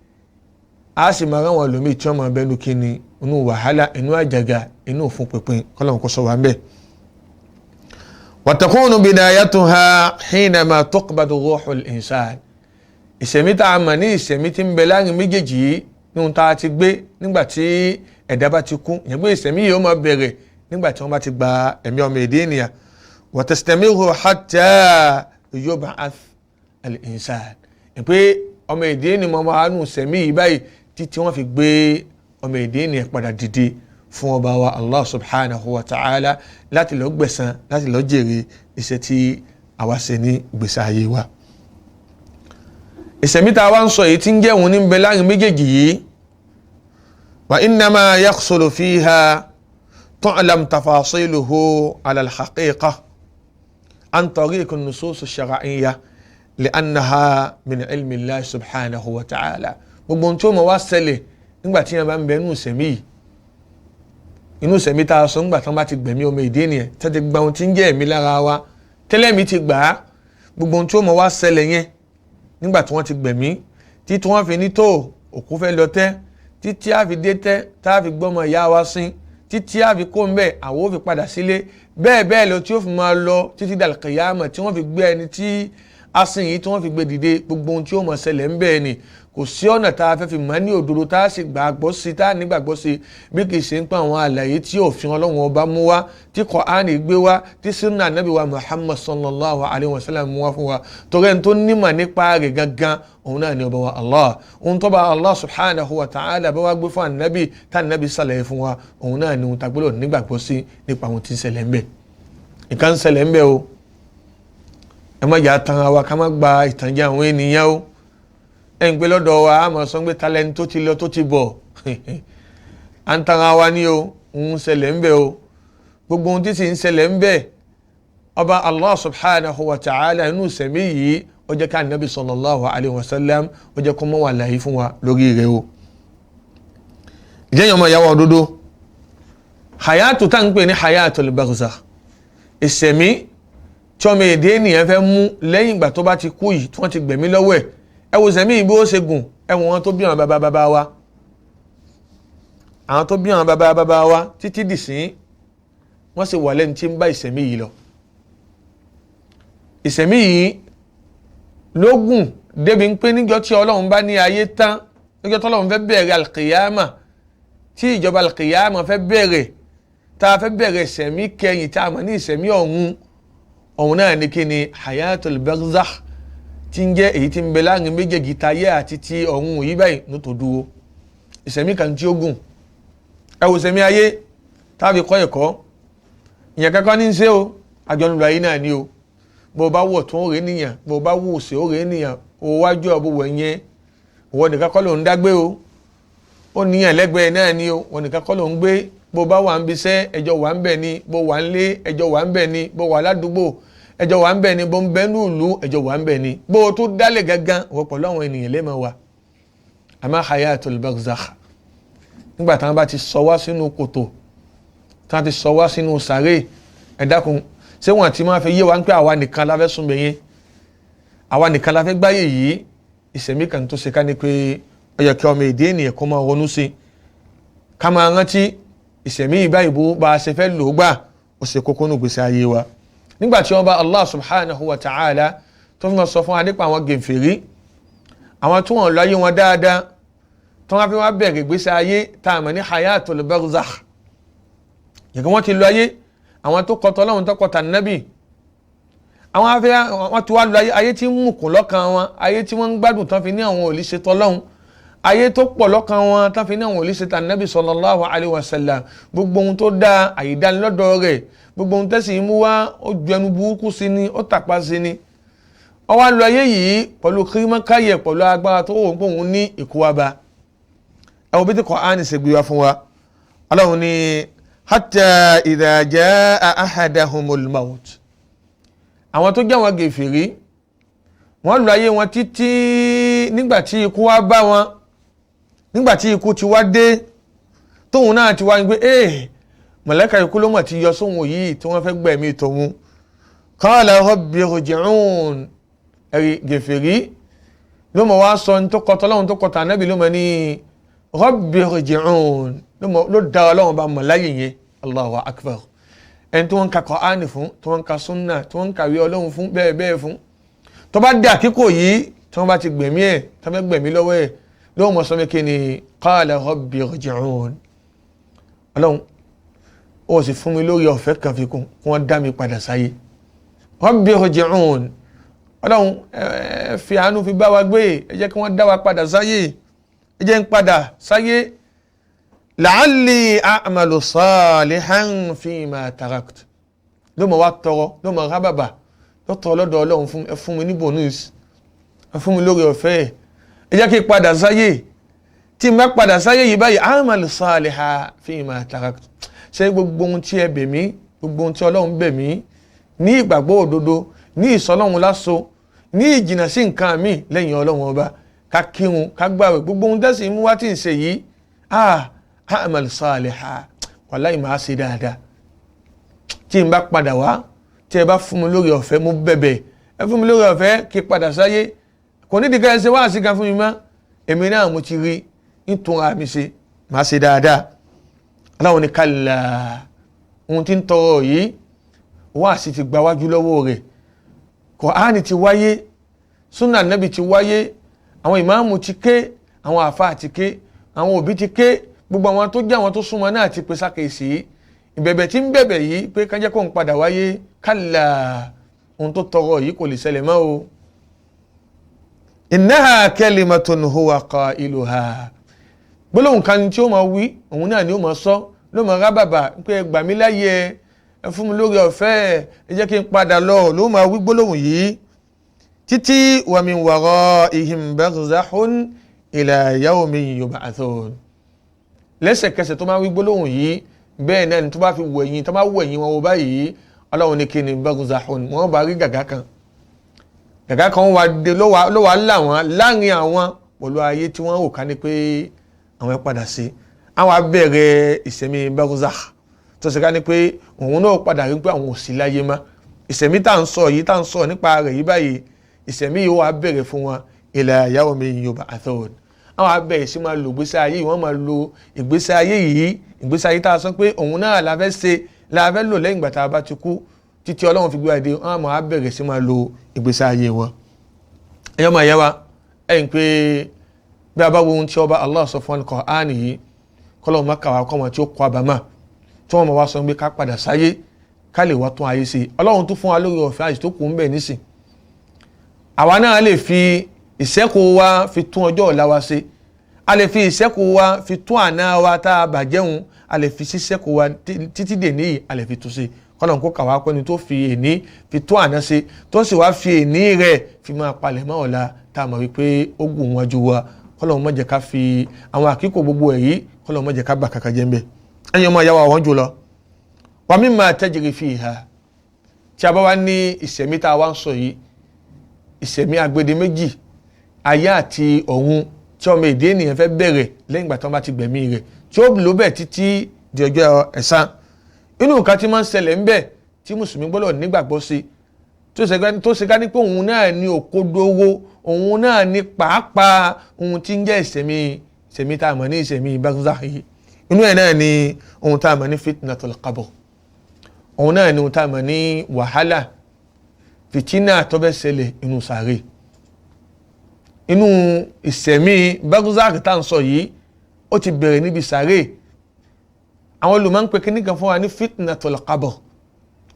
a sì máa ráwọn ẹlòmíì tí wọ́n máa bẹnu kíni inú wàhálà, inú àjàgà, inú òfun pínpín, kọ́lọ́run kó sọ wá ń bẹ̀. Wa takunu bidayatuha hinama tuqbadu ruhul insan. Ìṣẹ̀mí tá a mọ̀ ní ìṣẹ̀mí tí ń bẹ láàrin méjèèjì yìí ní ohun tá a ti gbé nígbà tí ẹ̀dá bá ti kú, ìyẹn pé ìṣẹ̀mí yìí ó máa bẹ̀rẹ̀ nígbà tí wọ́n bá ti gba ẹ̀mí ọmọ èdè ènìyàn. Wa tastamiru hatta yub'ath al-insan. Ìyẹn pé ọmọ èdè ènìyàn máa nù ìṣẹ̀mí yìí báyìí títí wọ́n fi gbé ọmọ èdè ènìyàn padà dìde Fún ọba wa Allah subhanahu wa ta'ala láti lọ gbẹ̀san, láti lọ jèrè iṣẹ́ tí àwa ṣe ní ìgbésí ayé wa. Ìṣẹ̀mí tá a wá ń sọ èyí tí ń jẹ́ òun ní bẹ láàrin méjèèjì yìí, wa innama yakhsulu fiha tu'lam tafasiluhu ala al-haqiqa an tariq an-nusus ash-shar'iyya li'annaha min ilmi Allah subhanahu wa ta'ala. Gbogbo ohun tí ó mọ̀ wá ṣẹlẹ̀ nígbà tí yẹn bá ń bẹ inú ìṣẹ̀mí yìí, inú ìṣẹ̀mí tá a sọ ńgbà tán bá ti gbẹ̀mí ọmọ ìdí ènìyàn, tẹ́ ti gba ohun tí ń jẹ́ ẹ̀mí lára wa tẹ́lẹ̀ mi ti gbà á, gbogbo ohun tí ó mọ̀ wá ṣẹlẹ̀ yẹn nígbà tí wọ́n ti gbẹ̀mí, títí wọ́n fi ní tó òkú fẹ́ lọ tẹ́, títí a fi dé tẹ́, tá a fi gbọ́mọ ìyá wa sin, títí a fi kó ń bẹ̀, àwọn ò fi padà sílé, bẹ́ẹ̀ bẹ́ẹ̀ lọ tí ó fi máa lọ títí dàlùkìyámà tí wọ́n fi gbé ẹni tí a sin yìí, tí wọ́n fi gbé dìde. Gbogbo ohun tí ó mọ̀ ṣẹlẹ̀ ń bẹ́ẹ̀ ni kò sí ọ̀nà tá a fẹ́ fi mọ̀ ní òdodo tá a sì gbàgbọ́ sí, tá a nígbàgbọ́ sí, bí kì í ṣe ń pa àwọn àlàyé tí òfin Ọlọ́run ọba mú wá, tí Kùránì gbé wá, tí sunna Ànábì wa Muhammad sallallahu alayhi wa sallam mú wá fún wa. Torí ẹni tó nímọ̀ nípa rẹ̀ gangan, òun náà ni ọba wa Allah. Ohun tó bá Allah subhanahu wa ta'ala bá wá gbé fún Ànábì, tá Ànábì ṣàlàyé fún wa, òun náà ni ohun tá gbọ́dọ̀ nígbàgbọ́ sí nípa ohun tí ń ṣẹlẹ̀ ń bẹ̀. Nǹkan ń ṣẹlẹ̀ ń bẹ̀ o, ẹ má jà tan wa, ká má gba ìtànjẹ àwọn ènìyàn o. Ẹ ń gbé lọ́dọ̀ wa, a máa sọ pé talẹ́ni tó ti lọ tó ti bọ̀, à ń tanra wa ní o. Ń ṣẹlẹ̀ ń bẹ̀ o. Gbogbo ohun tí sì ń ṣẹlẹ̀ ń bẹ̀, ọba Allah subhanahu wa ta'ala inú ìsẹ̀mí yìí, ó jẹ́ ká Ànábì sallallahu alayhi wa sallam ó jẹ́ kó mọ́ wà láyé fún wa lórí rẹ̀ o. Ìjẹ́yìn ọmọ ìyàwó òdodo, hayatu tá ń pè ní hayatul barzakh, ìsẹ̀mí tí ọmọ èdè ènìyàn fẹ́ mú lẹ́yìn ìgbà tó bá ti kú yìí, tí wọ́n ti gbẹ̀mí lọ́wọ́ ẹ̀. Ẹ wo sẹ̀mí bí ó ṣe gùn. Ẹ wò wọn tó bí àwọn bàbá bàbá wa, àwọn tó bí àwọn bàbá bàbá wa títí dìsín, wọ́n sì wà lẹ́nu tí ń bá ìsẹ̀mí yìí lọ. Ìsẹ̀mí yìí lógùn débi ń pé níjọ́ tí Ọlọ́run bá ní ayé tán, níjọ́ tí Ọlọ́run fẹ́ bẹ̀rẹ̀ alkiyama, tí ìjọba alkiyama fẹ́ bẹ̀rẹ̀, tá a fẹ́ bẹ̀rẹ̀ ìsẹ̀mí kẹyìn tá a mọ̀ ní ìsẹ̀mí ọ̀hún, ọ̀hún náà ní kí ni hayatul barzakh tí ń jẹ́ èyí tí ń bẹ láàrin méjèèjì tayé àti ti ọ̀hún yìí báyìí ní tó dúró. Ìsẹ̀mí kan tí ó gùn. Ẹ wò sẹ̀mí ayé táàbí kọ́ ẹ̀kọ́ ìyẹn kankan ní í ṣe o, àjọyọ̀ ayé náà ni o. Bó o bá wọ̀ tó ń rè nìyàn, bó o bá wò sí ó rè nìyàn, o wájú ọ̀ bó wẹ̀ yẹn, ìwọ nìkan kọ́ ló ń dágbé o, ó níyàn lẹ́gbẹ̀ẹ́ náà ni o, ìwọ nìkan kọ́ ló ń gbé. Bó o bá wà ń bisẹ́, ẹjọ́ wà ń bẹ̀ ni. Bó wà ń lé, ẹjọ́ wà ń bẹ̀ ni. Bó wà ládùúgbò, ẹjọ́ wà ń bẹ̀ ni. Bó ń bẹ ní ìlú, ẹjọ́ wà ń bẹ̀ ni. Bó o tó dálé gangan, wọ́n pẹ̀lú àwọn ènìyàn lè máa wà. Àmọ́ hayatul barzakh, nígbà táwọn bá ti sọ wá sínú kòtò, táwọn ti sọ wá sínú sàré, ẹ dákun, ṣé wọn ti máa fẹ́ yé wa ń pé àwa nìkan la fẹ́ sùn bẹ̀yẹn, àwa nìkan la fẹ́ gbáyé yìí? Ìṣẹ̀mí kan tó ṣe ká ní pé ó yẹ kí ọmọ èdè ènìyàn kó máa ronú sí, ká máa rántí ìṣẹ̀mí ìbáyìí bó bá a ṣe fẹ́ lò ó gbà, ó ṣe kókó nù gbèsè ayé wa. Nígbà tí wọ́n bá Allah subhanahu wa ta'ala tó fi máa sọ fún wa nípa àwọn gèfèrí, àwọn tí wọ́n lọ ayé wọn dáadáa, tí wọ́n fi wá bẹ̀rẹ̀ gbèsè ayé tá a mọ̀ ní hayatul barzakh, yẹ̀kẹ́ wọ́n ti lọ ayé, àwọn tó kọtọ Ọlọ́run, tó kọtà nábì, àwọn afẹ́ wọn ti wá lọ ayé, ayé tí ń mùkún lọ́kàn wọn, ayé tí wọ́n ń gbádùn tán fi ní àwọn ò lè ṣe tọ́lọ́run, ayé tó pọ̀ lọ́kàn wọn tán fi ní àwọn ò lè ṣe tà nábì sallallahu alaihi wasallam. Gbogbo ohun tó dáa àyídánilọ́dọ̀ rẹ̀, gbogbo ohun tẹ́sí mú wá, ó ju ẹnu burúkú sí ni, ó tàpá sí ni. Ó wá lọ ayé yìí pẹ̀lú kírímọ́káyẹ̀, pẹ̀lú agbára tó wò ó pé òun ní ìkúwaba. Ẹ wo bí tí Kùránì ṣe gbé wá fún wa. Ọlọ́run ní hatta idha jaa ahadahumul maut. Àwọn tó jẹ́ àwọn gèfèrí, wọ́n lọ ayé wọn títí, nígbà tí ikú wá bá wọn, nígbà tí ikú ti wá dé, tóun náà ti wá ní pé ee, mọ̀lẹ́kà ikú ló mọ̀ ti yọ sóhun yìí tí wọ́n fẹ́ gbẹ̀mí tòun. Qala rabbi irji'un. Ẹ̀rí gèfèrí ló mọ̀ wá sọ ní tó kọtọ lọ́hun tó kọtọ ànábì, ló mọ̀ ní rabbi irji'un, ló da Ọlọ́run bá mọ̀ láyè yẹn. Allahu akbar. Ẹni tí wọ́n ń ka Kùránì fún, tí wọ́n ń ka súnà, tí wọ́n ń kàwé Ọlọ́run fún, bẹ́ẹ̀ bẹ́ẹ̀ fún, tó bá dé àkíkò yìí tí wọ́n bá ti gbẹ̀mí ẹ̀, tí wọ́n fẹ́ gbẹ̀mí lọ́wọ́ ẹ̀, lóun mọ̀ sọ́mi kí ni qala rabbi irji'un. Ọlọ́run ó sì fún mi lórí ọ̀fẹ́ kan fi kún, kí wọ́n dá mi padà sáyé. Rabbi irji'un. Ọlọ́run ẹ fi àánú fi bá wa gbé, ẹ jẹ́ kí wọ́n dá wa padà sáyé, ẹ jẹ́ ń padà sáyé. La'alli a'malu salihan fima tarakt. Ló mọ̀ wá tọrọ, ló mọ̀ rábàbà, ló tọrọ lọ́dọ̀ Ọlọ́run fún ẹ fún mi ní bonus, ẹ fún mi lórí ọ̀fẹ́, ẹ jẹ́ kí n padà sáyé. Tí n bá padà sáyé yìí báyìí, a'malu salihan fima tarakt, ṣé gbogbo ohun tí ẹ bẹ̀ mí, gbogbo ohun tí Ọlọ́run bẹ̀ mí ní ìgbàgbọ́ òdodo, ní ìsọlọ́run láso, ní ìjìnà sí nǹkan mi lẹ́yìn Ọlọ́run ọba, ká kírun, ká gbààwẹ̀, gbogbo ohun tẹ́sí mú wá tí ń ṣe yìí, a'mal salihan, wàláhì máa ṣe dáadáa. Tí n bá padà wá, tí ẹ bá fún mi lórí ọ̀fẹ́, mo bẹ̀bẹ̀ ẹ fún mi lórí ọ̀fẹ́ kí n padà sáyé, kò nídìí ká ẹ ṣe wáàsí kan fún mi mọ́, èmi náà mo ti rí nítorí àmì ṣe máa ṣe dáadáa. Aláwọn ní kálá ohun tí ń tọrọ yìí, wáàsí ti gba wájú lọ́wọ́ rẹ̀, Kùránì ti wáyé, súnà nẹ́bì ti wáyé, àwọn ìmáàmù ti ké, àwọn àfáà ti ké, àwọn òbí ti ké, gbogbo àwọn tó jẹ́ àwọn tó súnmọ́ náà ti pè sákèsí. Ìbẹ̀bẹ̀ tí ń bẹ̀bẹ̀ yìí pé kájẹ́ kó ń padà wáyé, kálá ohun tó tọrọ yìí kò lè ṣẹlẹ̀ mọ́ o. Innaha kalimatun huwa qailuha, gbólóhùn kan tí ó máa wí, òun náà ni ó máa sọ, ló máa rábàbà pé ẹ gbà mí láyè, ẹ fún mi lórí ọ̀fẹ́, ẹ jẹ́ kí n padà lọ, ló máa wí gbólóhùn yìí títí wa min waraihim barzakhun ila yawmin yub'athun. Lẹ́sẹ̀kẹsẹ̀ tó máa wí gbólóhùn yìí, bẹ́ẹ̀ náà ni tó bá fi wọ ẹ̀yìn, tó bá wọ ẹ̀yìn wọn wọ báyìí, Ọlọ́run ní kí ni barzakhun, wọ́n bá rí gàgá kan, gàgá kan wà dé ló wà láwọn láàrin àwọn pẹ̀lú ayé tí wọ́n rò ká ní pé àwọn ẹ̀ padà sí, àwọn abẹ́rẹ́ ìsẹ̀mí barzakh tó ṣe ká ní pé òun náà padà rí pé àwọn ò sí láyé mọ́. Ìsẹ̀mí tá à ń sọ yìí, tá à ń sọ nípa rẹ̀ yìí báyìí, ìsẹ̀mí yìí wà bẹ̀rẹ̀ fún wọn ila yawmi yub'athun. Àwọn abẹ́rẹ́ sí máa lo ìgbésí ayé yìí, wọ́n máa lo ìgbésí ayé yìí, ìgbésí ayé tá a sọ pé òun náà la fẹ́ ṣe, la fẹ́ lò lẹ́yìn ìgbà tá a bá ti kú títí Ọlọ́run fi gbé wa dé, wọ́n máa bẹ̀rẹ̀ sí máa lo ìgbésí ayé wọn. Ẹ̀yọ́ máa yẹ wa ẹ̀yìn pé bí a bá wo ohun tí ọba Allah sọ fún Kùránì yìí, kọ́lọ́run má kàwá kọ́ wọn tí ó kọ́ àbámà tí wọ́n máa wá sọ pé ká padà sáyé ká lè wá tún ayé ṣe. Ọlọ́run tún fún wa lórí ọ̀fẹ́ àti tó kù ń bẹ̀ nísìn. Àwa náà lè fi ìṣẹ́kù wa fi tún ọjọ́ ọ̀la wa ṣe, a lè fi ìṣẹ́kù wa fi tún àná wa tá a bàjẹ́ hun, a lè fi ṣíṣẹ́kù wa títí dè níyì, a lè fi tún ṣe. Kọ́lọ́run kó kàwá pẹ́ni tó fi èní fi tún àná ṣe, tó sì wá fi èní rẹ̀ fi máa palẹ̀ mọ́ ọ̀la tá a mọ̀ wípé ó gùn wájú wa. Kọ́lọ́run má jẹ́ ká fi àwọn àkíkò gbogbo ẹ̀ yìí, kọ́lọ́run má jẹ́ ká bà kàkà jẹ́ ń bẹ̀. Ẹ̀yin ọmọ ìyá wa wọ́n jù lọ, wa mimma tajri fiha, tí a bá wá ní ìṣẹ̀mí tá a wá ń sọ yìí, ìṣẹ̀mí agbede méjì, ayé àti ọ̀run, tí ọmọ èdè ènìyàn fẹ́ bẹ̀rẹ̀ lẹ́yìn ìgbà tí wọ́n bá ti gbẹ̀mí rẹ̀, tí ó lò bẹ́ẹ̀ títí di ọjọ́ ẹ̀san. Inú nǹkan tí máa ń ṣẹlẹ̀ ń bẹ̀ tí mùsùlùmí gbọ́dọ̀ nígbàgbọ́ sí, tó ṣe ká ní pé òun náà ní òkodoro, òun náà ní pàápàá ohun tí ń jẹ́ ìṣẹ̀mí, ìṣẹ̀mí tá a mọ̀ ní ìṣẹ̀mí barzakh yìí. Inú ẹ̀ náà ni ohun tá a mọ̀ ní fitnatul qabr, òun náà ni ohun tá a mọ̀ ní wàhálà, fìtínà tó fẹ́ ṣẹlẹ̀ inú sàárè. Inú ìṣẹ̀mí barzakh tá à ń sọ yìí, ó ti bẹ̀rẹ̀ níbi sàárè. Àwọn olùmọ̀ ń pe kíní kan fún wa ní fitnatul qabr,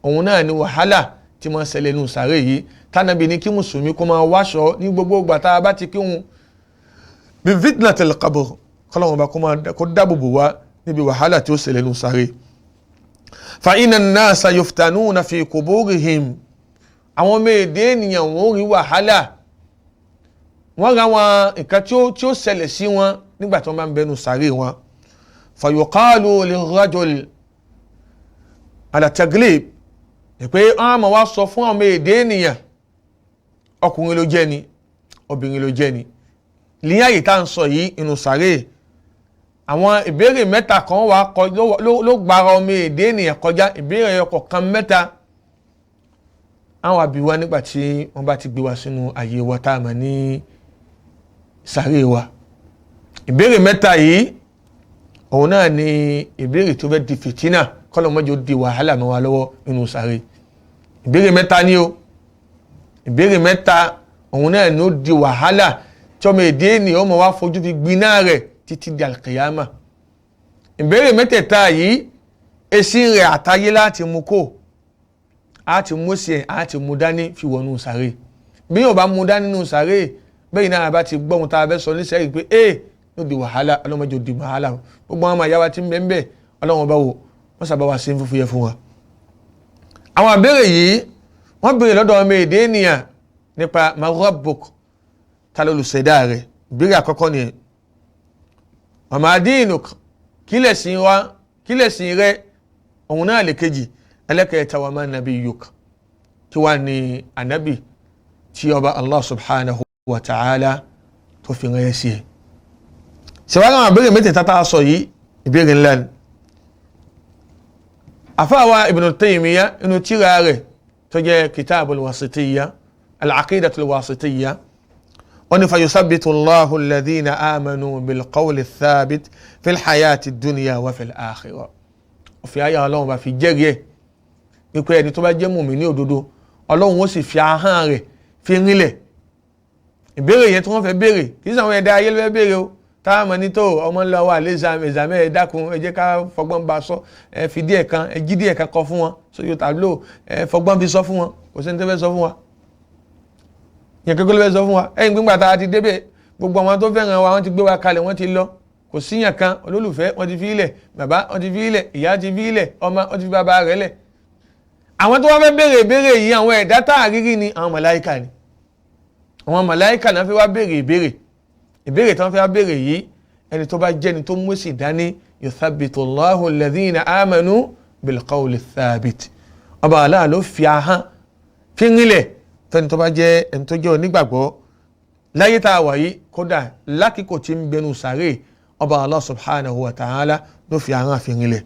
òun náà ni wàhálà tí máa ṣẹlẹ̀ nínú sàárè yìí, tánàbí ní kí mùsùlùmí kó máa wáṣọ ní gbogbo ìgbà tá a bá ti kírun bí fitnatul qabr, kọ́lọ́wọ́n bá kó dáàbò bò wá níbi wàhálà tí ó ṣẹlẹ̀ nínú sàárè. Fa inna an-nasa yuftanuna fi quburihim, àwọn ọmọ èdè ènìyàn wọn ò rí wàhálà, wọ́n ra wọn nǹkan tí ó ṣẹlẹ̀ sí wọn nígbà tí wọ́n bá ń bẹnu sàárè wọn. Fa yuqalu lirrajul ala taglib, pé wọ́n máa wá sọ fún ọmọ èdè ènìyàn, ọkùnrin ló jẹ́ ni, obìnrin ló jẹ́ ni, ní àyè tá à ń sọ yìí inú sàárè, àwọn ìbéèrè mẹ́ta kan wà ló gbára ọmọ èdè ènìyàn kọjá, ìbéèrè ọkọ̀ kan mẹ́ta àwọn àbí wa nígbà tí wọ́n bá ti gbé wa sínú àyè wa tá a mọ̀ ní sàárè wa. Ìbéèrè mẹ́ta yìí òun náà ni ìbéèrè tó fẹ́ di fìtínà, kọ́lọ́mọ́jọ́ di wàhálà mọ́ wa lọ́wọ́ nínú sàárè. Ìbéèrè mẹ́ta ni o, ìbéèrè mẹ́ta òun náà ni ó di wàhálà tí ọmọ èdè ènìyàn ọmọ wa fojú fi gbiná rẹ̀ títí di alkiyama. Ìbéèrè mẹ́tẹ̀ẹ̀ta yìí, èsì rẹ̀ àtayé láti mú kó, á ti mú sí ẹ̀, á ti mú dání fi wọnú sàárè. Bí yóò bá mú dání nínú sàárè, bẹ́ẹ̀ náà bá ti gbọ́ ohun tá a fẹ́ sọ nísìnyí pé ee Yóò di wàhálà, ọlọ́mọdé di wàhálà. Gbogbo àwọn àyàwó tí ń bẹ ń bẹ, ọlọ́wọ́n bá wò wọ́n sábà wá sí fúnfún yẹ fún wa. Àwọn àbẹ̀rẹ̀ yìí wọ́n béèrè lọ́dọ̀ ọmọ èdè ènìyàn nípa man rabbuk, ta lolùṣẹ̀dá rẹ̀? Ìbéèrè àkọ́kọ́ nìyẹn. Wa ma dinuk, kí lẹ̀sìn wa, kí lẹ̀sìn rẹ̀? Òun náà lè kejì. Ẹlẹ́kẹ̀ẹ́ta, wa ma nabiyyuk, kí wàá ní ànábì tí ọba Allah subhanahu wa ta'ala tó fi rán sí ẹ. Ṣèwádìí àwọn ìbéèrè mẹ́tẹ̀ẹ̀ta tá a sọ yìí, ìbéèrè ńlá ni. Àfáàwá Ibn Taymiyyah inú tírà rẹ̀ tó jẹ́ Kitabul Wasitiyya, al-Aqidatul Wasitiyya, wọ́n ní fayusabbitu Allahu alladhina amanu bil-qawli thabit fil hayati dunya wa fil akhirah. Òfin ayé Ọlọ́run bá fi jẹ́rìí ẹ̀ wípé ẹni tó bá jẹ́ mùmínì òdodo, Ọlọ́run ó sì fi ahọ́n rẹ̀ fi rinlẹ̀. Ìbéèrè yẹn tí wọ́n fẹ́ béèrè, kì í sàwọn ẹ̀dá ayé ló fẹ́ béèrè o, táwọn ọmọ ní tó ọmọ ńlọ wà lé ẹ̀zàmẹ́, ẹ dákun, ẹ jẹ́ ká fọgbọ́n bá sọ, ẹ fi díẹ̀ kan, ẹ jí díẹ̀ kan kọ fún wọn sójú tàbílò, ẹ fọgbọ́n fi sọ fún wọn. Kò sẹ́ni tó fẹ́ sọ fún wa yẹn kékeré ló fẹ́ sọ fún wa. Ẹ̀yìn gbígbà tá a ti débẹ̀, gbogbo àwọn tó fẹ́ràn wa, wọ́n ti gbé wa kalẹ̀, wọ́n ti lọ. Kò síyàn kan olólùfẹ́, wọ́n ti fi ilẹ̀, bàbá wọ́n ti fi ilẹ̀, ìyá ti fi ilẹ̀, ọmọ wọ́n ti fi bàbá rẹ̀ lẹ̀. Àwọn tó wá fẹ́ béèrè ìbéèrè yìí, àwọn ẹ̀dá tá a rírí ni, àwọn màláíkà ni. Àwọn màláíkà náà fẹ́ wá béèrè ìbéèrè. Ìbéèrè tí wọ́n fẹ́ wá béèrè yìí, ẹni tó bá jẹ́ni tó mú sí dání, yuthabbitu Allahu alladhina amanu bilqawli thabit, ọba Allah ló fi ahọ́n fi rinlẹ̀ fẹ́ni tó bá jẹ́ ẹni tó jẹ́ onígbàgbọ́ láyé tá a wà yìí, kódà lákìkò tí ń bẹnu sàárè, ọba Allah subhanahu wa ta'ala ló fi ahọ́n fi rinlẹ̀.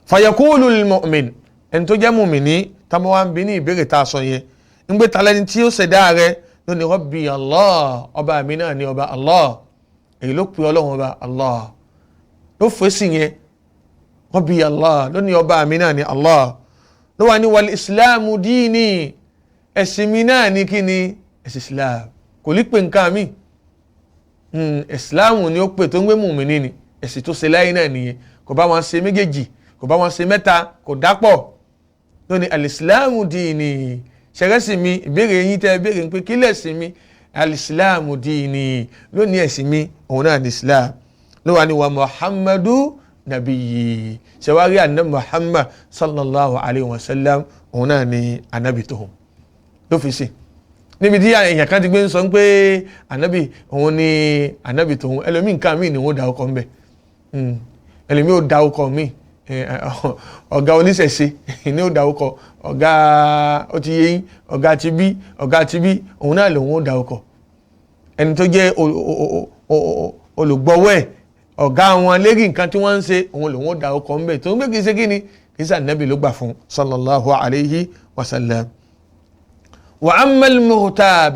Fayaqulu al-mu'min, ẹni tó jẹ́ mùmìnì táwọn wá ń bi ní ìbéèrè tá a sọ yẹn, ń gbé talẹ́ni tí ó ṣẹ̀dá rẹ̀ lónìí? Rabbi Allah, ọba mi náà ni ọba Allah. Èyí ló pe ọlọ́run ọba Allah ló fèsì yẹn. Rabbi Allah, lónìí ọba mi náà ni Allah. Ló wà ní wal islamu dini, ẹ̀sìn mi náà ní kí ni? Ẹ̀sìn Islam. Kò ní pè nǹkan mi, Islam ni ó pè, tó ń gbé mùmìnì ni ẹ̀sìn tó ṣe láyé náà nìyẹn. Kò bá wọn ṣe méjèèjì, kò bá wọn ṣe mẹ́ta, kò dápọ̀. Lónìí alìsílámù dìní, ṣẹ̀rẹ́sì mi, ìbéèrè yín tẹ́ béèrè pé kí lẹ̀sìn mi, alìsílámù dìní, lónìí ẹ̀sìn mi òun náà ní Islam. Ló wà ní wa Muhammadu nabiyyi, ṣẹ̀wárí àná Muhammad sallallahu alayhi wa sallam, òun náà ní anabi tó ló fi sí níbi tí èèyàn kan ti gbé ń sọ pé anabi òun ní anabi tóun. Ẹlòmíì nǹkan míì ni wọ́n da ọkọ̀ ń bẹ̀, ẹlòmíì ò da ọkọ̀ míì, ọ̀gá oníṣẹ̀ṣe ní ó dárúkọ, ọ̀gá ó ti yé yín, ọ̀gá ti bí, ọ̀gá ti bí, òun náà lòun ó dárúkọ. Ẹni tó jẹ́ olùgbọ́wọ́ ẹ̀, ọ̀gá wọn lérí nǹkan tí wọ́n ń ṣe, òun lòun ó dárúkọ ń bẹ̀ tó ń gbé. Kì í ṣe kí ni, kì í ṣe ànábì ló gbà fún sallallahu alayhi wa sallam. Wa ammal mughtab,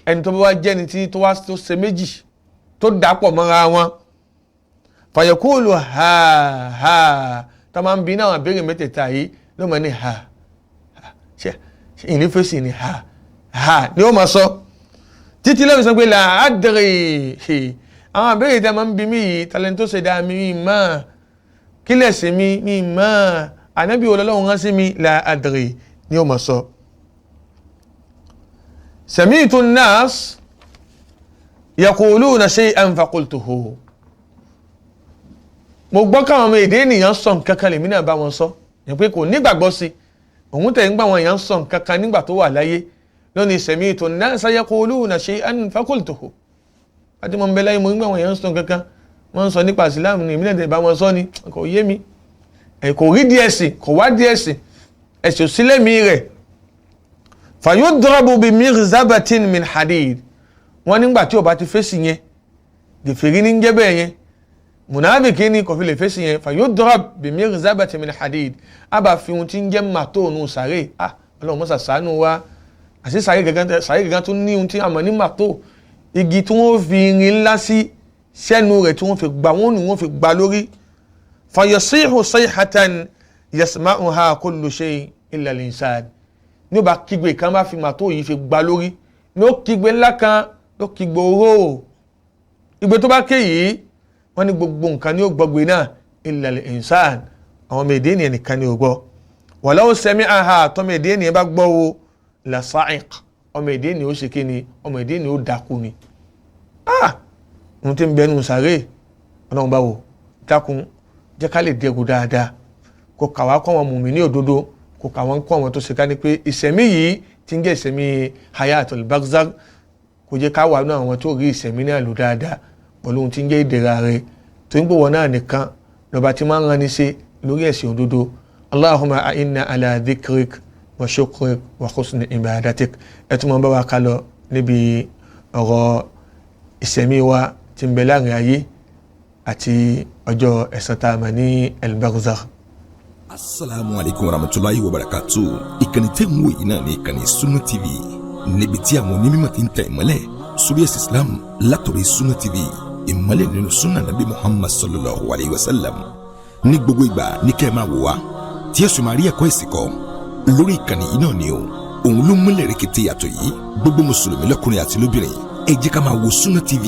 ẹni tó bá wá jẹ́ni tí tó wá tó ṣe méjì tó dàpọ̀ mọ́ra wọn, fàyẹ̀kúlù ha ha, tá máa ń bi náà béèrè mẹ́tẹ̀ẹ̀ta yìí, ló máa ní ha ha, ṣe ìnífẹ̀sì ni ha ha ni ó máa sọ títí lẹ́nu sọ pé là á dẹ̀rẹ̀. Àwọn àbẹ̀rẹ̀ tá máa ń bi mí yìí, talẹ̀ tó ṣẹ̀dá mi mi mọ́, kílẹ̀ sí mi mi mọ́, ànábì Ọlọ́run rán sí mi, là á dẹ̀rẹ̀ ni ó máa sọ. Sami'tu an-nas yaquluna shay'an faqultuhu, mo gbọ́ káwọn ọmọ èdè ènìyàn sọ nǹkan kan, lèmi náà bá wọn sọ yẹn pé kò nígbàgbọ́ sí òun tẹ̀ ń gbà wọn èèyàn sọ nǹkan kan nígbà tó wà láyé. Lónìí sami'tu an-nasa yaquluna shay'an faqultuhu, àti mo ń bẹ láyé, mo ń gbà wọn èèyàn sọ nǹkan kan, wọ́n ń sọ nípa ìsìláàmù ni, èmi náà tẹ̀ bá wọn sọ ni, kò yé mi. Ẹ̀ kò rí díẹ̀ sí, kò wá díẹ̀ sí, ẹ̀sìn òsílẹ̀ mi rẹ̀. Fayudrabu bi mirzabatin min hadid, wọ́n nígbà tí ó bá ti fèsì yẹn, gèfèrí ní ń jẹ́ bẹ́ẹ̀ yẹn, munafiki ni, kò fi lè fèsì yẹn. Fayudrab bi mirzabatin min hadid, a bá fi ohun tí ń jẹ́ màtóònù sàré. Ah, Ọlọ́run mọ́sà ṣàánú wa. Àti sàré gẹ́gẹ́, sàré gẹ́gẹ́ tó ní ohun tí a mọ̀ ní màtó, igi tí wọ́n fi irin ńlá sí sẹ́nu rẹ̀ tí wọ́n fi gbà wọ́n ní wọ́n fi gbà lórí. Fayasihu sayhatan yasma'uha kullu shay illa al-insan, ní ó bá kígbe kan, bá fi màtó yìí fi gbà lórí, ní ó kígbe ńlá kan, ló kígbe oró. Igbe tó bá ké yìí, wọ́n ní gbogbo nǹkan ní ó gbọ́gbe náà, illa al-insan, àwọn ọmọ èdè ènìyàn nìkan ní ó gbọ́. Walau sami'aha, tọmọ èdè ènìyàn bá gbọ́ wo, la sa'iq, ọmọ èdè ènìyàn ó ṣe kí ni? Ọmọ èdè ènìyàn ó dákú ni. Ah, Ohun tí ń bẹ nínú sàárè, Ọlọ́run bá wò, dákun jẹ́ ká lè dẹ́kun dáadáa, kó kà wá kọ́ àwọn mùmí ní òdodo, kó kà wọ́n kọ́ àwọn tó ṣe ká ní pé ìṣẹ̀mí yìí ti ń jẹ́ ìṣẹ̀mí hayatul barzakh, kó jẹ́ ká wà nínú àwọn tó rí ìṣẹ̀mí náà lò dáadáa pẹ̀lú ohun tí ń jẹ́ ìdẹ̀ra rẹ̀ tó ń gbòwọ́ náà nìkan lọ́ba tí máa ń ranni ṣe lórí ẹ̀sìn òdodo. Allahumma a'inna ala dhikrik wa shukrik wa husni ibadatik. Ẹ tún máa bá wa ká lọ níbi ọ̀rọ̀ ìṣẹ̀mí wa tí ń bẹ láàrin ayé àti ọjọ́ ẹ̀san tá a mọ̀ ní al-barzakh. Asalaamu alaykum wa rahmatulahi wa barakatu. Ìkànnì tẹ́ ń wò yìí náà ní ìkànnì Sunna TV, níbi tí àwọn onímọ̀ ti ń tẹ̀ ìmọ́lẹ̀ sórí ẹ̀sìn Islam látọ̀rọ̀ Sunna TV, ìmọ́lẹ̀ nínú sunna nabi Muhammad sallallahu alayhi wa sallam. Ní gbogbo ìgbà ní kẹ́ ẹ máa wò wá tí ẹ̀sùn máa rí ẹ̀kọ́ ẹ̀sìn kọ́ lórí ìkànnì yìí náà ni o. Òun ló múlẹ̀ rẹ̀kẹ̀tẹ̀ yàtọ̀ yìí. Gbogbo mùsùlùmí lọ́kùnrin àti lóbìnrin, ẹ jẹ́ ká máa wo Sunna TV.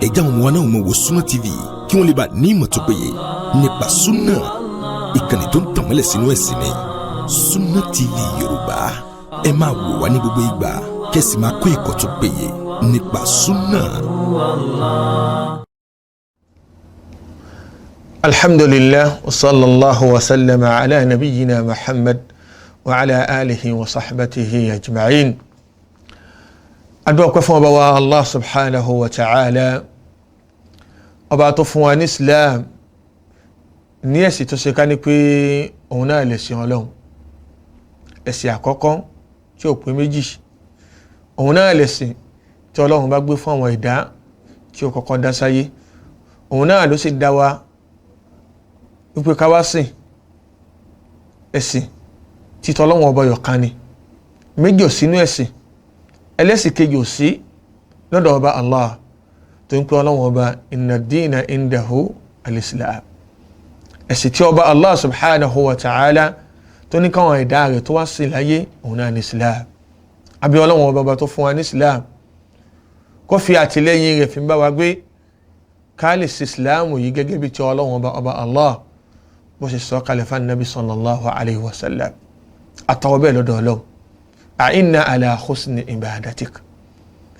Ẹ jẹ́ àwọn ọmọ wa náà máa wo Sunna TV kí wọ́n lè bá ní ìmọ̀ tó péye nípa sunna. Ìkànnì tó ń tànmọ́lẹ̀ sínú ẹ̀sìn ni Sunna TV Yorùbá. Ẹ máa wò wá ní gbogbo ìgbà, kẹ́sì máa kó ẹ̀kọ́ tó péye nípa sunna. Alhamdulillah, wa sallallahu wa sallama ala nabiyyina Muhammad wa ala alihi wa sahbatihi ajma'in. Adúpẹ́ fún ọba wa Allah subhanahu wa ta'ala, ọba tó fún wa ní Islam ní ẹ̀sìn tó ṣe ká ní pé òun náà lè sìn Ọlọ́run, ẹ̀sìn àkọ́kọ́ tí ò pé méjì, òun náà lè sìn tí Ọlọ́run bá gbé fún àwọn ẹ̀dá tí ó kọ́kọ́ dá sáyé. Òun náà ló sì dá wa wípé ká wá sìn ẹ̀sìn títọ́ Ọlọ́run ọba yọ̀kan ni, méjì ò sínú ẹ̀sìn, ẹlẹ́sìn kejì ò sí lọ́dọ̀ ọba Allah tó ń pè Ọlọ́run ọba inna dina indahu al-Islam. Ẹ̀sìn tí ọba Allah subhanahu wa ta'ala tó ní káwọn ẹ̀dá rẹ̀ tó wá sí láyé, òun náà ní Islam. Àbí Ọlọ́run ọba, ọba tó fún wa ní Islam, kó fi àtìlẹ́yìn rẹ̀ fi ń bá wa gbé ká lè ṣe Islam yìí gẹ́gẹ́ bí ti Ọlọ́run ọba, ọba Allah bó ṣe sọ kalẹ̀ fún anabi sallallahu alayhi wa sallam. Àtọwọ́ bẹ́ẹ̀ lọ́dọ̀ Ọlọ́run, a'inna ala husni ibadatik,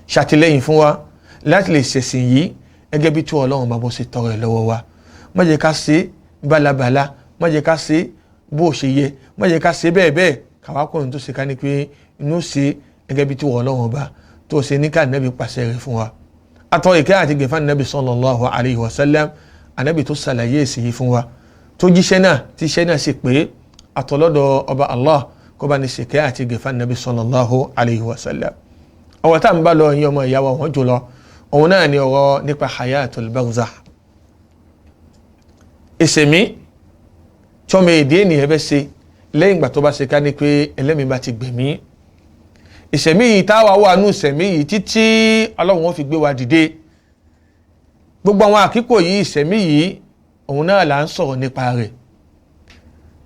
ṣàtìlẹ́yìn fún wa láti lè ṣẹ̀sìn yìí gẹ́gẹ́ bí tí Ọlọ́run bá bó ṣe tọrọ ẹ̀ lọ́wọ́ wa. Má jẹ́ ká ṣe bálabàla, má jẹ́ ká ṣe bó ṣe yẹ, má jẹ́ ká ṣe bẹ́ẹ̀ bẹ́ẹ̀ kàwá kùnrin tó ṣe ká ní pé inú ṣe gẹ́gẹ́ bí tí Ọlọ́run bá tó ṣe ní ká nẹ́bí pàṣẹ rẹ̀ fún wa. Atọ́ ìkẹ́ àti gẹ̀fà nẹ́bí sallallahu alayhi wa sallam, ànẹ́bí tó ṣàlàyé èsì yìí fún wa, tó jíṣẹ́ náà, tí iṣẹ́ náà sì pé àtọ̀lọ́dọ̀ ọba Allah, kó bá ní ṣèkẹ́ àti gẹ̀fà nẹ́bí sallallahu alayhi wa sallam. Ọ̀rọ̀ tá à ń bá lọ yín, ọmọ ìyá wa wọ́n jùlọ, òun náà ni ọ̀rọ̀ nípa hayatul barzakh, ìsẹ̀mí tọ́mọ èdè ènìyàn fẹ́ ṣe lẹ́yìn ìgbà tó bá ṣe ká ní pé ẹlẹ́mìí bá ti gbẹ̀mí. Ìsẹ̀mí yìí táwa wà nù ìsẹ̀mí yìí títí Ọlọ́run ó fi gbé wa dìde, gbogbo àwọn àkíkò yìí, ìsẹ̀mí yìí, òun náà là ń sọ̀rọ̀ nípa rẹ̀.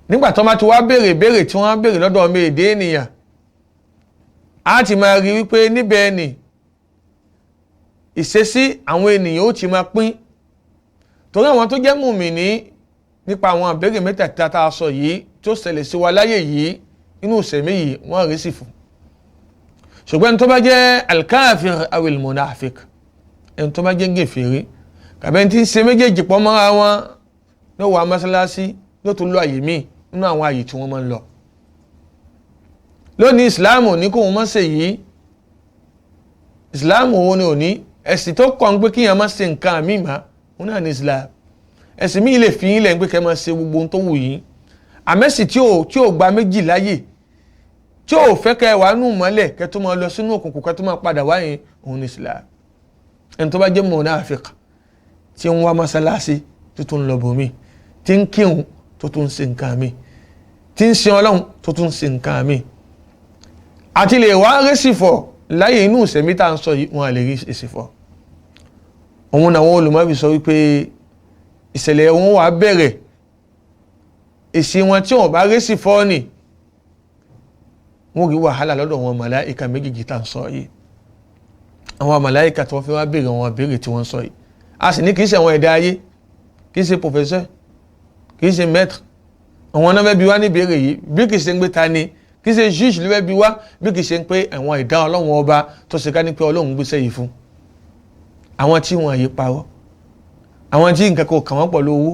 Nígbà tó máa ti wá béèrè béèrè tí wọ́n á béèrè lọ́dọ̀ ọmọ èdè ènìyàn, á ti máa rí wípé níbẹ̀ ni ìṣesí àwọn ènìyàn ó ti máa pín, torí àwọn tó jẹ́ mùmìnì nípa àwọn àbẹ̀rẹ̀ mẹ́tẹ̀ẹ̀ta tá a sọ yìí tó ṣẹlẹ̀ sí wa láyé yìí inú ìṣẹ̀mí yìí, wọ́n rí sí fún. Ṣùgbọ́n ẹni tó bá jẹ́ alkafir awil munafik, ẹni tó bá jẹ́ gèfèrí kàbẹ́ ẹni tí ń ṣe méjèèjì pọ̀ mọ́ra wọn, ló wà mọ́sálásí, ló tún lọ àyè míì nínú àwọn àyè tí wọ́n máa ń lọ. Lónìí, ìsìláàmù ní kóun má ṣe yìí, ìsìláàmù òun ni òní ẹ̀sìn tó kọ́ ń pé kíyàn má ṣe nǹkan àmì mà, òun náà ní ìsìláàmù. Ẹ̀sìn míì lè fi yín lẹ̀ ń pé kẹ́ máa ṣe gbogbo ohun tó wù yín, àmẹ́sì tí ò gba méjì láyè, tí ò fẹ́ kẹ́ wàá nù mọ́lẹ̀ kẹ́ tó máa lọ sínú òkùnkùn, kẹ́ tó máa padà wáyé, òun ní ìsìláàmù. Ẹni tó bá jẹ́ mùnáfíkì tí ń wá mọ́sálásí tó tún lọ bòmí, tí ń kírun tó tún ń ṣe nǹkan mi, tí ń sin Ọlọ́run tó tún ń ṣe nǹkan mi, àti lè wá rẹ́sì fọ̀ láyé inú ìsẹ̀mí tá à ń sọ yìí, wọn à lè rí èsì fọ̀. Òun làwọn olùmọ̀bí sọ wípé ìṣẹ̀lẹ̀ wọn wà bẹ̀rẹ̀ èsì wọn tí wọn bá rẹ́sì fọ́ ni wọ́n rí wàhálà lọ́dọ̀ wọn màláìka méjèèjì tá à ń sọ yìí, àwọn màláìka tí wọ́n fi wá béèrè wọn béèrè tí wọ́n sọ yìí. A sì ní kì í ṣe àwọn ẹ̀dá ayé, kì í ṣe professeur, kì í ṣe maître, àwọn náà fẹ́ bi wá ní ìbéèrè yìí, bí kì í ṣe ń gbé ta ni, kì í ṣe juge ló fẹ́ bi wá, bí kì í ṣe ń pé àwọn ẹ̀dá Ọlọ́run ọba tó ṣe ká ní pé Ọlọ́run gbéṣẹ́ yìí fún àwọn tí wọ́n yìí parọ́. Àwọn tí nǹkan kò kàn wọ́n pẹ̀lú owó,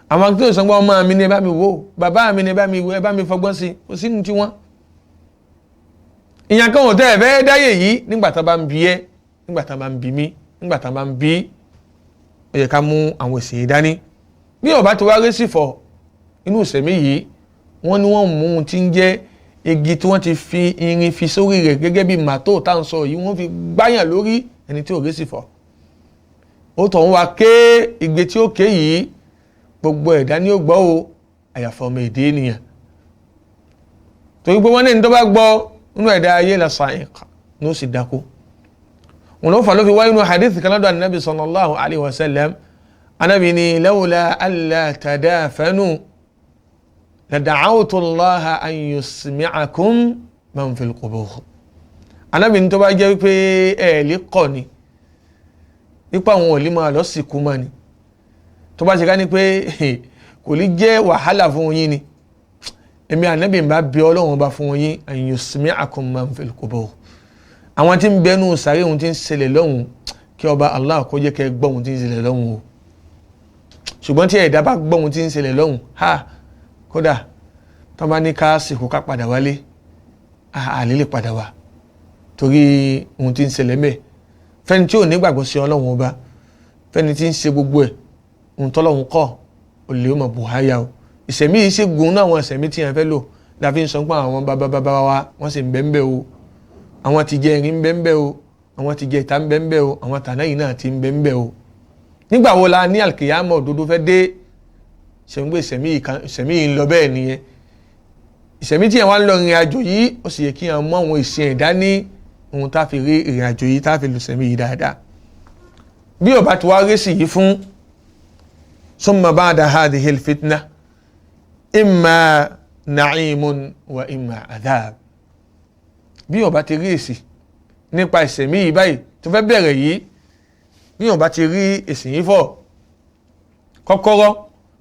àwọn tí ò sọ pé ọmọ mi ni ẹ bá mi wò, bàbá mi ni ẹ bá mi wò, ẹ bá mi fọgbọ́n sí, kò sínú tiwọn. Ìyàn kan ò tẹ́ ẹ fẹ́ dáyè yìí nígbà tá a bá ń bi ẹ́, nígbà tá a bá ń bi mí, nígbà tá a bá ń bi, ó yẹ ká mú àwọn èsì yìí dání. Bí ó bá ti wá rí sí fọ inú ìsẹ̀mí yìí, wọ́n ní wọ́n mú un tí ń jẹ́ igi tí wọ́n ti fi irin fi sórí rẹ̀ gẹ́gẹ́ bí màtó tá à ń sọ yìí, wọ́n fi gbáyàn lórí ẹni tí ò rí sí fọ. Ó tọ̀ ń wá ké igbe tí ó ké yìí, gbogbo ẹ̀dá ni ó gbọ́ o, àyàfọ́ ọmọ èdè ènìyàn. Torí pé wọ́n ní ẹni tó bá gbọ́ nínú ẹ̀dá ayé la sa'iq ní ó sì dákú. Wọn ló fà ló fi wáyé nínú hadith kan lọ́dọ̀ anabi sallallahu alayhi wa sallam. Anabi ni lawla alla tadafanu lada'awtu Allaha an yusmi'akum man fil qubur. Anabi ní tó bá jẹ́ wípé ẹ̀ lè kọ́ ni, nípa àwọn ò lè máa lọ sìnkú mọ́ ni, tó bá ṣe ká ní pé kò lè jẹ́ wàhálà fún yín ni, èmi ànábì ń bá bí Ọlọ́run bá fún yín an yusmi'akum man fil qubur, àwọn tí ń bẹnu sàárè ohun tí ń ṣẹlẹ̀ lọ́hùn, kí ọba Allah kó jẹ́ kẹ́ gbọ́ ohun tí ń ṣẹlẹ̀ lọ́hùn o. Ṣùgbọ́n tí ẹ̀dá bá gbọ́ ohun tí ń ṣẹlẹ̀ lọ́hùn, ha, kódà tó bá ní ká sìnkú ká padà wálé, àlè lè padà wá torí ohun tí ń ṣẹlẹ̀ mẹ́. Fẹ́ni tí ò ní gbàgbọ́ sí Ọlọ́run ọba, fẹ́ni tí ń ṣe gbogbo ẹ̀ ohun tọ́lọ́run kọ́, olè ó mọ̀ bùháyà o. Ìṣẹ̀mí yìí ṣe gùn náà, àwọn ìṣẹ̀mí tí yẹn fẹ́ lò la fi ń sọ pé àwọn bàbá bàbá wa wọ́n sì ń bẹ́ ń bẹ́ o, àwọn ti jẹ irin ń bẹ́ ń bẹ́ o, àwọn ti jẹ ìta ń bẹ́ ń bẹ́ o, àwọn tàná yìí náà ti ń bẹ́ ń bẹ́ o. Nígbà wo la ní àlùkìyámọ̀ òdodo fẹ́ dé? Ṣẹ̀ǹgbé ìṣẹ̀mí yìí ń lọ bẹ́ẹ̀ nìyẹn. Ìṣẹ̀mí tí yẹn wá ń lọ ìrìn àjò yìí, ó sì yẹ kí yẹn mú àwọn ìsìn ẹ̀dá ní ohun tá a fi rí ìrìn àjò yìí, tá a fi lò ṣẹ̀mí yìí dáadáa. Bí ó bá ti wá rí sí yìí fún summa ba'da hadhihi al-fitna imma na'imun wa imma adhab. Bí ó bá ti rí èsì nípa ìṣẹ̀mí yìí báyìí tó fẹ́ bẹ̀rẹ̀ yìí, bí ó bá ti rí èsì yìí fọ̀, kọ́kọ́rọ́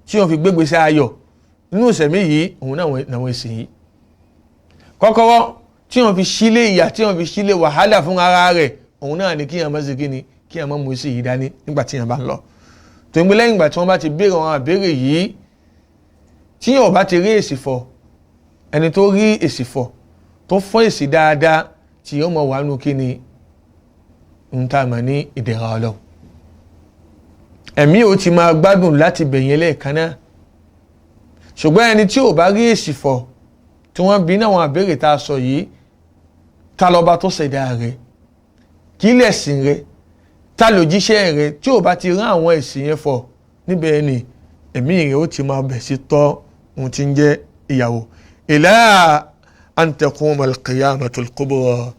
tí wọ́n fi gbégbèsè ayọ̀ nínú ìṣẹ̀mí yìí, òun náà làwọn èsì yìí. Kọ́kọ́rọ́ tí wọ́n fi sílé ìyà, tí wọ́n fi sílé wàhálà fún ara rẹ̀, òun náà ni kí yẹn má ṣe kíni, kí yẹn má mú èsì yìí dání nígbà tí yẹn bá ń lọ. Tó ń gbé lẹ́yìn ìgbà tí wọ́n bá ti béèrè àwọn àbéèrè yìí, tí yẹn ò bá ti rí èsì fọ̀, ẹni tó rí èsì fọ̀ tó fọ́ èsì dáadáa, tí yóò mọ̀ wà nù kíni ń tá a mọ̀ ní ìdẹ̀ra Ọlọ́run. Ẹ̀mí ò ti máa gbádùn láti bẹ̀yẹn lẹ́ẹ̀kan náà. Ṣùgbọ́n ẹni tí ò bá rí èsì fọ̀ tí wọ́n bí náà àwọn àbéèrè tá a sọ yìí, ta lọ́ba tó ṣẹ̀dá rẹ̀, kí lẹ̀sìn rẹ̀, ta lòjíṣẹ́ rẹ̀, tí ò bá ti rán àwọn èsì yẹn fọ̀ níbẹ̀ ni ẹ̀mí rẹ̀ ó ti máa bẹ̀ sí tọ́ ohun tí ń jẹ́ ìyàwó. Ila an taquma al-qiyamatul kubra,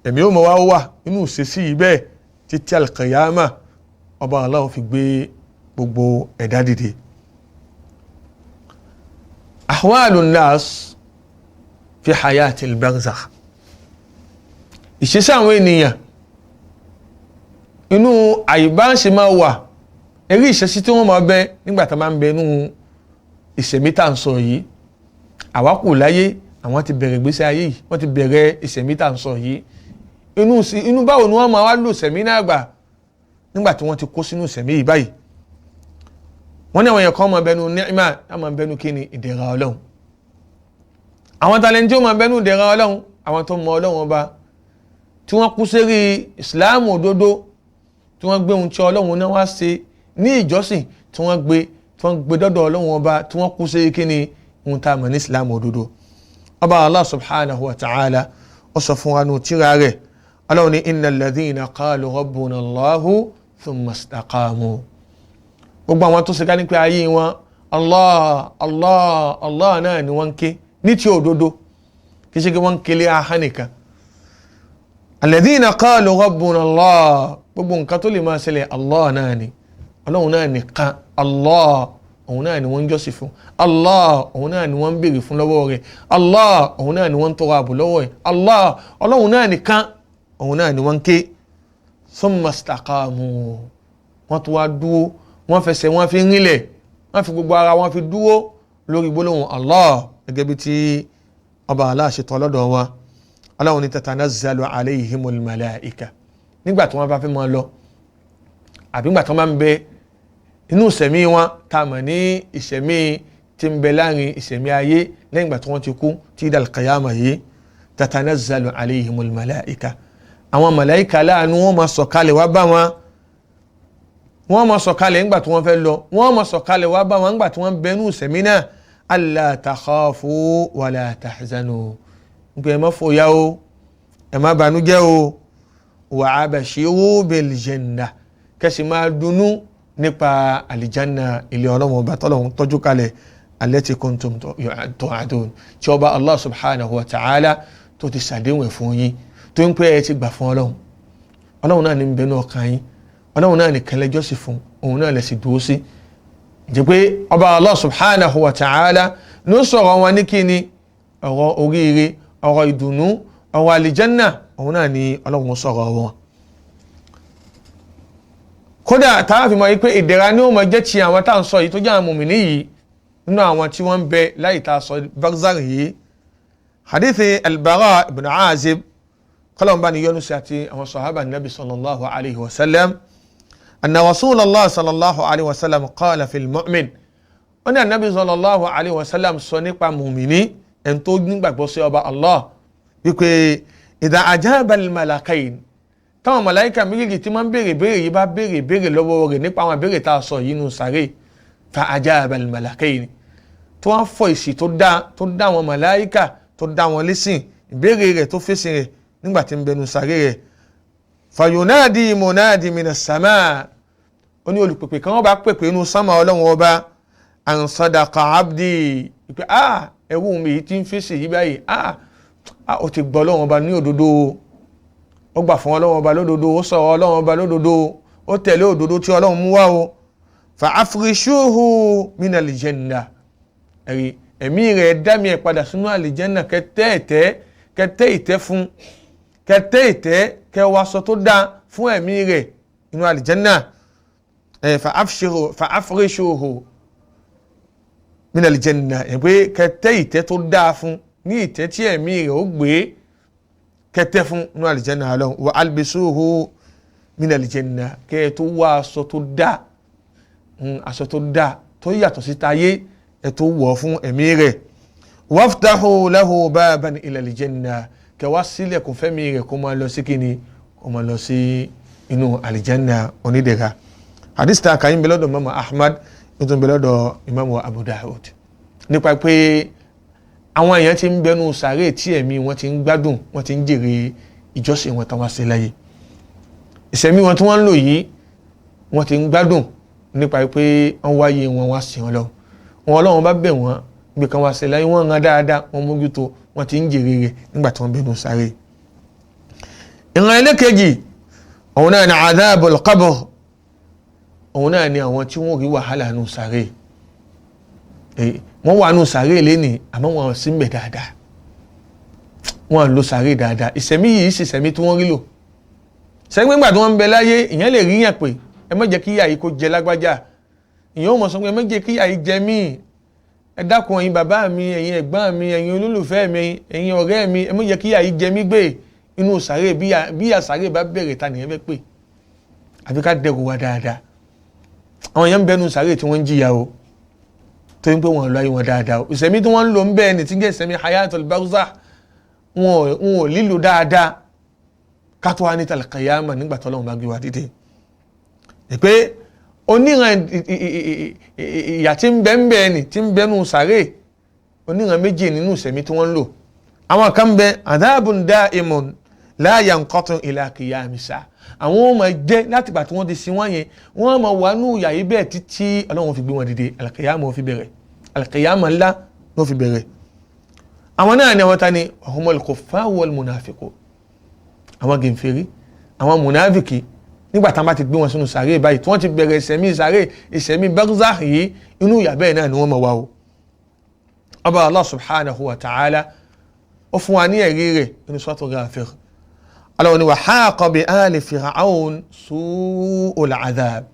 ẹ̀mí ó mọ̀ wá wà nínú ìṣesí yìí bẹ́ẹ̀ títí al-qiyama ọba Allah fi gbé gbogbo ẹ̀dá dìde. Ahwalu nnas fi hayatil barzakh, ìṣesí àwọn ènìyàn inú àyíbáṣe máa wà, eré ìṣesí tí wọ́n máa bẹ nígbà tá a máa ń bẹ inú ìṣẹ̀mí tá à ń sọ yìí. Àwa kù láyé, àwọn ti bẹ̀rẹ̀ ìgbésí ayé yìí, wọ́n ti bẹ̀rẹ̀ ìṣẹ̀mí tá à ń sọ yìí. Inú báwo ni wọ́n máa wá lò ìṣẹ̀mí náà gbà nígbà tí wọ́n ti kó sínú ìṣẹ̀mí yìí báyìí? Wọ́n ní àwọn èèyàn kan máa bẹnu ní'mà, á máa bẹnu kí ni ìdẹ̀ra Ọlọ́run. Àwọn talẹ́ni tí ó máa bẹnu ìdẹ̀ra Ọlọ́run, àwọn tó mọ Ọlọ́run ọba, tí wọ́n kú sérí ìsìláàmù òdodo, tí wọ́n gbé ohun tí Ọlọ́run náà wá ṣe ní ìjọsìn, tí wọ́n gbé dọ́dọ̀ Ọlọ́run ọba, tí wọ́n kú sérí kí ni ohun tá a mọ̀ ní ìsìláàmù òdodo. Ọba Allah subhanahu wa ta'ala ó sọ fún wa nù tírà rẹ̀, Ọlọ́run ní innal ladhina qalu rabbuna Allahu thumma istaqamu. Gbogbo àwọn tó ṣe ká ní pé ayé wọn Allah Allah Allah náà ni wọ́n ń ké ní ti òdodo, kì í ṣe kí wọ́n ń kélé ahọ́n nìkan. Alladhina qalu rabbuna Allah, gbogbo nǹkan tó lè máa ṣẹlẹ̀ Allah náà ni, Ọlọ́run náà nìkan, Allah òun náà ni wọ́n ń jọ́sìn fún, Allah òun náà ni wọ́n ń béèrè fún lọ́wọ́ rẹ̀, Allah òun náà ni wọ́n ń tọrọ ààbò lọ́wọ́ rẹ̀, Allah Ọlọ́run náà nìkan òun náà ni wọ́n ń ké. Thumma istaqamu, wọ́n tún wá dúró, wọ́n fẹsẹ̀ wọ́n fi rinlẹ̀, wọ́n fi gbogbo ara wọ́n fi dúró lórí gbólóhùn Allah gẹ́gẹ́ bí tí ọba Allah ṣe tọ́ lọ́dọ̀ wa. Ọlọ́run ní tatanazzalu alayhimul malaika, nígbà tí wọ́n bá fẹ́ máa lọ àbí nígbà tí wọ́n bá ń bẹ Inú ìsẹ̀mí wọn tá a mọ̀ ní ìsẹ̀mí tí ń bẹ láàrin ìsẹ̀mí ayé lẹ́yìn ìgbà tí wọ́n ti kú tí dal-qiyama yìí, tatanazzalu alayhimul malaika, àwọn màláìka láàánú wọn máa sọ̀kalẹ̀ wá bá wọn, wọ́n máa sọ̀kalẹ̀ ńgbà tí wọ́n fẹ́ lọ, wọ́n máa sọ̀kalẹ̀ wá bá wọn ńgbà tí wọ́n bẹnu ìsẹ̀mí náà. Alla takhafu wala tahzanu, nípa ẹ má fòyà o, ẹ má banújẹ́ o, wa abashiru bil janna, kẹ́sì máa dunnú nípa àlìjánà ilé ọlọ́run ọba tọ́lọ́run tọ́jú kalẹ̀, allati kuntum tu'adun, tí ọba Allah subhanahu wa ta'ala tó ti sàdéhùn ẹ̀ fún yín, tó ń pẹ́ ẹ ti gbà fún ọlọ́run. Ọlọ́run náà ní ń bẹnu ọkàn yín, ọlọ́run náà nìkan lẹ́jọ́ sì fún, òun náà lè sì dúró sí. Jẹ́ pé ọba Allah subhanahu wa ta'ala ló sọ̀rọ̀ wọn ní kíni, ọ̀rọ̀ oríire, ọ̀rọ̀ ìdùnnú, ọ̀rọ̀ àlìjánà, òun náà ni ọlọ́run sọ̀rọ̀ wọn. Kódà táwọn fi mọ̀ yìí pé ìdẹ̀ra ni ó mọ̀ jẹ́ ti àwọn tá à ń sọ yìí tó jẹ́ àwọn mùmínì yìí nínú àwọn tí wọ́n ń bẹ láì tá a sọ barzakh yìí. Hadithi al-Bara ibn Azib, kọ́lọ́n bá ní yọ́nú sí àti àwọn sọ̀hábà nabi sallallahu alayhi wa sallam, anna rasulallah sallallahu alayhi wa sallam qala fil mu'min, ó ní anabi sallallahu alayhi wa sallam sọ nípa mùmínì ẹni tó nígbàgbọ́ sí ọba Allah wípé idha ajaba al-malakain, táwọn màláíkà méjèèjì tí máa ń béèrè béèrè yìí bá béèrè béèrè lọ́wọ́ rẹ̀ nípa àwọn béèrè tá a sọ yìí nù sáré, fa ajaba al-malakain, tó wọ́n fọ èsì tó dá àwọn màláíkà tó dá wọn lẹ́sìn ìbéèrè rẹ̀ tó fèsì rẹ̀ nígbà tí ń bẹnu sáré rẹ̀, fayunadi munadi minas sama, ó ní olùpèpè kan wọ́n bá pèpè inú sánmà ọlọ́run ọba, an sadaqa abdi, ìpè a ẹ̀wù mi yìí ti ń fèsì yìí báyìí, a ó ti gbọ́ ọlọ́run ọba ní òdodo, ó gbà fún ọlọ́run ọba lódodo, ó sọ̀rọ̀ ọlọ́run ọba lódodo, ó tẹ̀lé òdodo tí ọlọ́run mú wá o, fa afrishuhu minal janna, ẹ̀rí ẹ̀mí rẹ̀ dámi ẹ̀ padà sínú àlìjẹ́nà, kẹtẹ́ ìtẹ́ ìtẹ́ fún, kẹtẹ́ ìtẹ́ kẹwàá tó dáa fún ẹ̀mí rẹ̀ inú àlìjẹ́nà, ẹ̀ fa afrishuhu minal janna, ẹ̀ pé kẹtẹ́ ìtẹ́ tó dáa fún ní ìtẹ́ tí ẹ̀mí rẹ̀ ó gbé kẹtẹ́ fún inú àlìjẹ́nà ọlọ́run, wa albisuhu minal janna, kẹ́ tó wá aṣọ tó dáa, aṣọ tó dáa tó yàtọ̀ sí tayé ẹ̀ tó wọ̀ fún ẹ̀mí rẹ̀, waftahu lahu baban ila aljanna, kẹ́ wá sílẹ̀kùn fẹ́mi rẹ̀ kó máa lọ sí kíni, kó máa lọ sí inú àlìjẹ́nà onídẹ̀ra. Hadith ta kàyín bẹ lọ́dọ̀ Imam Ahmad, nítorí bẹ lọ́dọ̀ Imam Abu Dawud, nípa pé àwọn èèyàn ti ń bẹnu sàárè tí ẹ̀mí wọn ti ń gbádùn, wọn ti ń jèrè ìjọsìn wọn táwọn ṣe láyé, ìṣẹ̀mí wọn tí wọ́n ń lò yìí wọ́n ti ń gbádùn nípa pé wọ́n wáyé wọn wá sí wọn lọ, wọn ọlọ́run bá bẹ̀ wọ́n gbé kan wá sí láyé, wọ́n ń dáadáa, wọ́n mójútó, wọ́n ti ń jèrè rẹ̀ nígbà tí wọ́n bẹnu sáré. Ìran ẹlẹ́kejì òun náà ni adhabul qabr, òun náà ni àwọn tí wọ́n rí wàhálà nù sáré, wọ́n wà nù sáré lẹ́nìí àmọ́ wọn sì ń bẹ̀ dáadáa, wọ́n lo sáré dáadáa, ìsẹ̀mí yìí sì sẹ̀mí tí wọ́n rí lò. Sẹ́gbẹ́ ńgbà tí wọ́n ń bẹ láyé ìyẹn lè rí yàn pé ẹ má jẹ́ kí ìyà yìí kó jẹ lágbájá, ìyẹn ó mọ̀ sọ pé ẹ má jẹ́ kí ìyà yìí jẹ mí, ẹ dákun ẹ̀yin bàbá mi, ẹ̀yin ẹ̀gbọ́n mi, ẹ̀yin olólùfẹ́ mi, ẹ̀yin ọ̀rẹ́ mi, ẹ má jẹ́ kí ìyà yìí jẹ mí gbé inú sàárè. Bí ìyà sàárè bá bẹ̀rẹ̀ ta nìyẹn fẹ́ pè, àfi ká dẹrù wa dáadáa. Àwọn èèyàn ń bẹnu sàárè tí wọ́n ń jìyà o, tó ń pé wọ́n lọ ayé wọn dáadáa o, ìsẹ̀mí tí wọ́n ń lò ń bẹ́ẹ̀ ni tí ń jẹ́ ìsẹ̀mí hayatul barzakh, wọn ò lílo dáadáa ká tó wá ní tàlùkàyàmà nígbà tọ́lọ́run bá gbé wa dìde. Pé oníran ìyà tí ń bẹ ń bẹ ni tí ń bẹnu sàárè oníran méjì nínú ìsẹ̀mí tí wọ́n ń lò. Àwọn kan bẹ adhabun da'imun la yanqatu ila qiyamisa, àwọn ò máa jẹ́ láti ìgbà tí wọ́n ti sin wọ́n yẹn, wọ́n máa wà nù ìyà yìí bẹ́ẹ̀ títí Ọlọ́run fi gbé wọn dìde, al-qiyamah fi bẹ̀rẹ̀, al-qiyamah ńlá ló fi bẹ̀rẹ̀. Àwọn náà ni àwọn ta ni humul kuffar wal munafiqun, àwọn gèǹfèrí, àwọn mùnàfìkì. Nígbà tá a bá ti gbé wọn sínú sàárè báyìí tí wọ́n ti bẹ̀rẹ̀ ìsẹ̀mí sàárè, ìsẹ̀mí barzakh yìí, inú ìyà bẹ́ẹ̀ náà ni wọ́n máa wà o. Ọba Allah subhanahu wa ta'ala ó fún wa ní ẹ̀rí rẹ̀ nínú Suratul Ghafir. Ọlọ́run ní wa haqa bi ali Fir'aun su'ul adhab.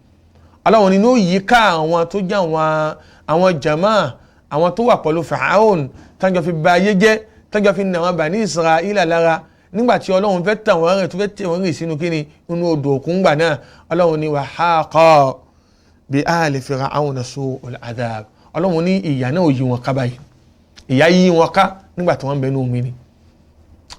Ọlọ́run ní ló yí ká àwọn tó jẹ́ àwọn jama, àwọn tó wà pẹ̀lú Fir'aun tájọ fi ba ayé jẹ́, tájọ fi nà wọn Bani Isra'ila lára nígbà tí Ọlọ́run fẹ́ tàn wọ́n rìn tó fẹ́ tẹ̀ wọ́n rìn sínú kíni inú odò òkun gbà náà. Ọlọ́run ní wa haqa bi ali fir'auna su'ul adhab. Ọlọ́run ní ìyà náà yí wọn ká báyìí, ìyà yí wọn ká nígbà tí wọ́n ń bẹ nú omi ni.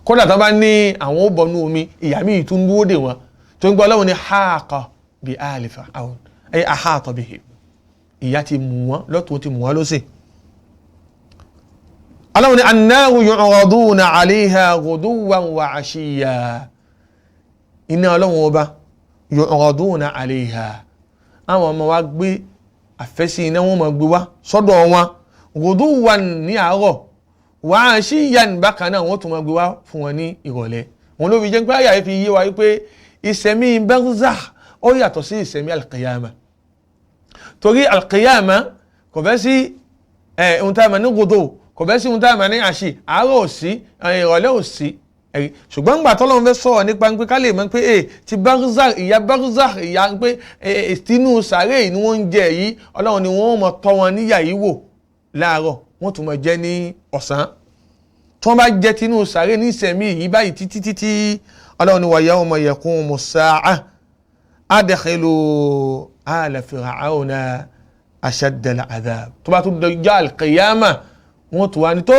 Kódà tó bá ní àwọn ó bọ̀ nú omi, ìyà míì tún dúró dè wọn. Tó ń gbọ́ Ọlọ́run ní haqa bi ali fir'aun ay ahata bihi, ìyà ti mú wọn lọ́tún, ti mú wọn lọ́sẹ̀. Ọlọ́run ní annaru yu'raduna 'alayha ghuduwwan wa 'ashiyya. Iná Ọlọ́run ọba yu'raduna 'alayha, àwọn ọmọ wa gbé àfẹ́sí iná wọn máa gbé wá sọ́dọ̀ wọn, ghuduwwan ní àárọ̀, wa 'ashiyyan bákan náà wọ́n tún máa gbé wá fún wọn ní ìrọ̀lẹ́. Wọn ló fi jẹ́ pé àyà yìí fi yé wa wípé ìsẹ̀mí barzakh ó yàtọ̀ sí ìsẹ̀mí alqiyama. Torí alqiyama kò fẹ́ sí ohun tá a mọ̀ ní ghudu, kò fẹ́ sí ohun tá a mọ̀ ní àṣì, àárọ̀ ò sí, ìrọ̀lẹ́ ò sí. Ṣùgbọ́n gbà tọ́lọ́run fẹ́ sọ̀rọ̀ nípa pé ká lè mọ̀ pé ti barzakh, ìyà barzakh, ìyà pé tinú sàárè ni wọ́n ń jẹ yìí, Ọlọ́run ni wọ́n mọ̀ tọ́ wọn níyà yìí wò láàárọ̀, wọ́n tún mọ̀ jẹ ní ọ̀sán. Tí wọ́n bá jẹ tinú sàárè ní ìsẹ̀mí yìí báyìí títí títí, Ọlọ́run ni wa yawma yaqumu s-sa'a adkhilu ala fir'auna ashadda al-'adhab. Tó bá tún dọjọ́ al-qiyama, wọ́n tún wá ní tó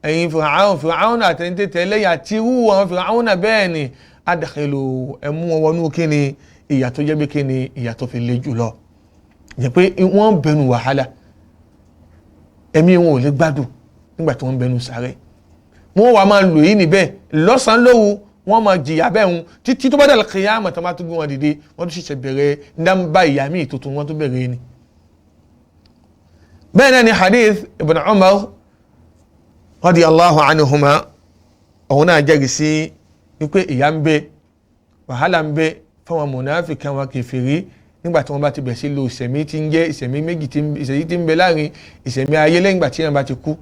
ẹ̀yin Fir'aun, Fir'aun àtẹ̀ntẹ̀tẹ̀ lẹ́yìn àti irú àwọn Fir'aun náà bẹ́ẹ̀ ni adkhilu, ẹ̀mú wọn wọnú kíni ìyà tó jẹ́ bí kíni ìyà tó fi le jù lọ. Jẹ́ pé wọ́n bẹnu wàhálà, ẹ̀mí wọn ò lè gbádùn nígbà tí wọ́n bẹnu sáré. Wọ́n wà máa lò yìí níbẹ̀ lọ́sàn-án lóru, wọ́n máa jìyà bẹ́ẹ̀ hun títí tó bá dàlẹ́ kíyámà tó máa tún gbé wọn dìde, wọ́n tún ṣẹ̀ṣẹ̀ bẹ̀rẹ̀ nàmbá ìyà míì tuntun, wọ́n tún bẹ̀rẹ̀ ni. Bẹ́ẹ̀ náà ni hadith Ibn Umar radiyallahu anhuma, òun náà jẹ́rìí sí wípé ìyà ń bẹ, wàhálà ń bẹ fáwọn mùnáfíkì, àwọn kèfèrí nígbà tí wọ́n bá ti bẹ̀ sí lo ìsẹ̀mí tí ń jẹ́ ìsẹ̀mí méjì, ìsẹ̀mí tí ń bẹ láàrin ìsẹ̀mí ayé lẹ́yìn ìgbà tí wọ́n bá ti kú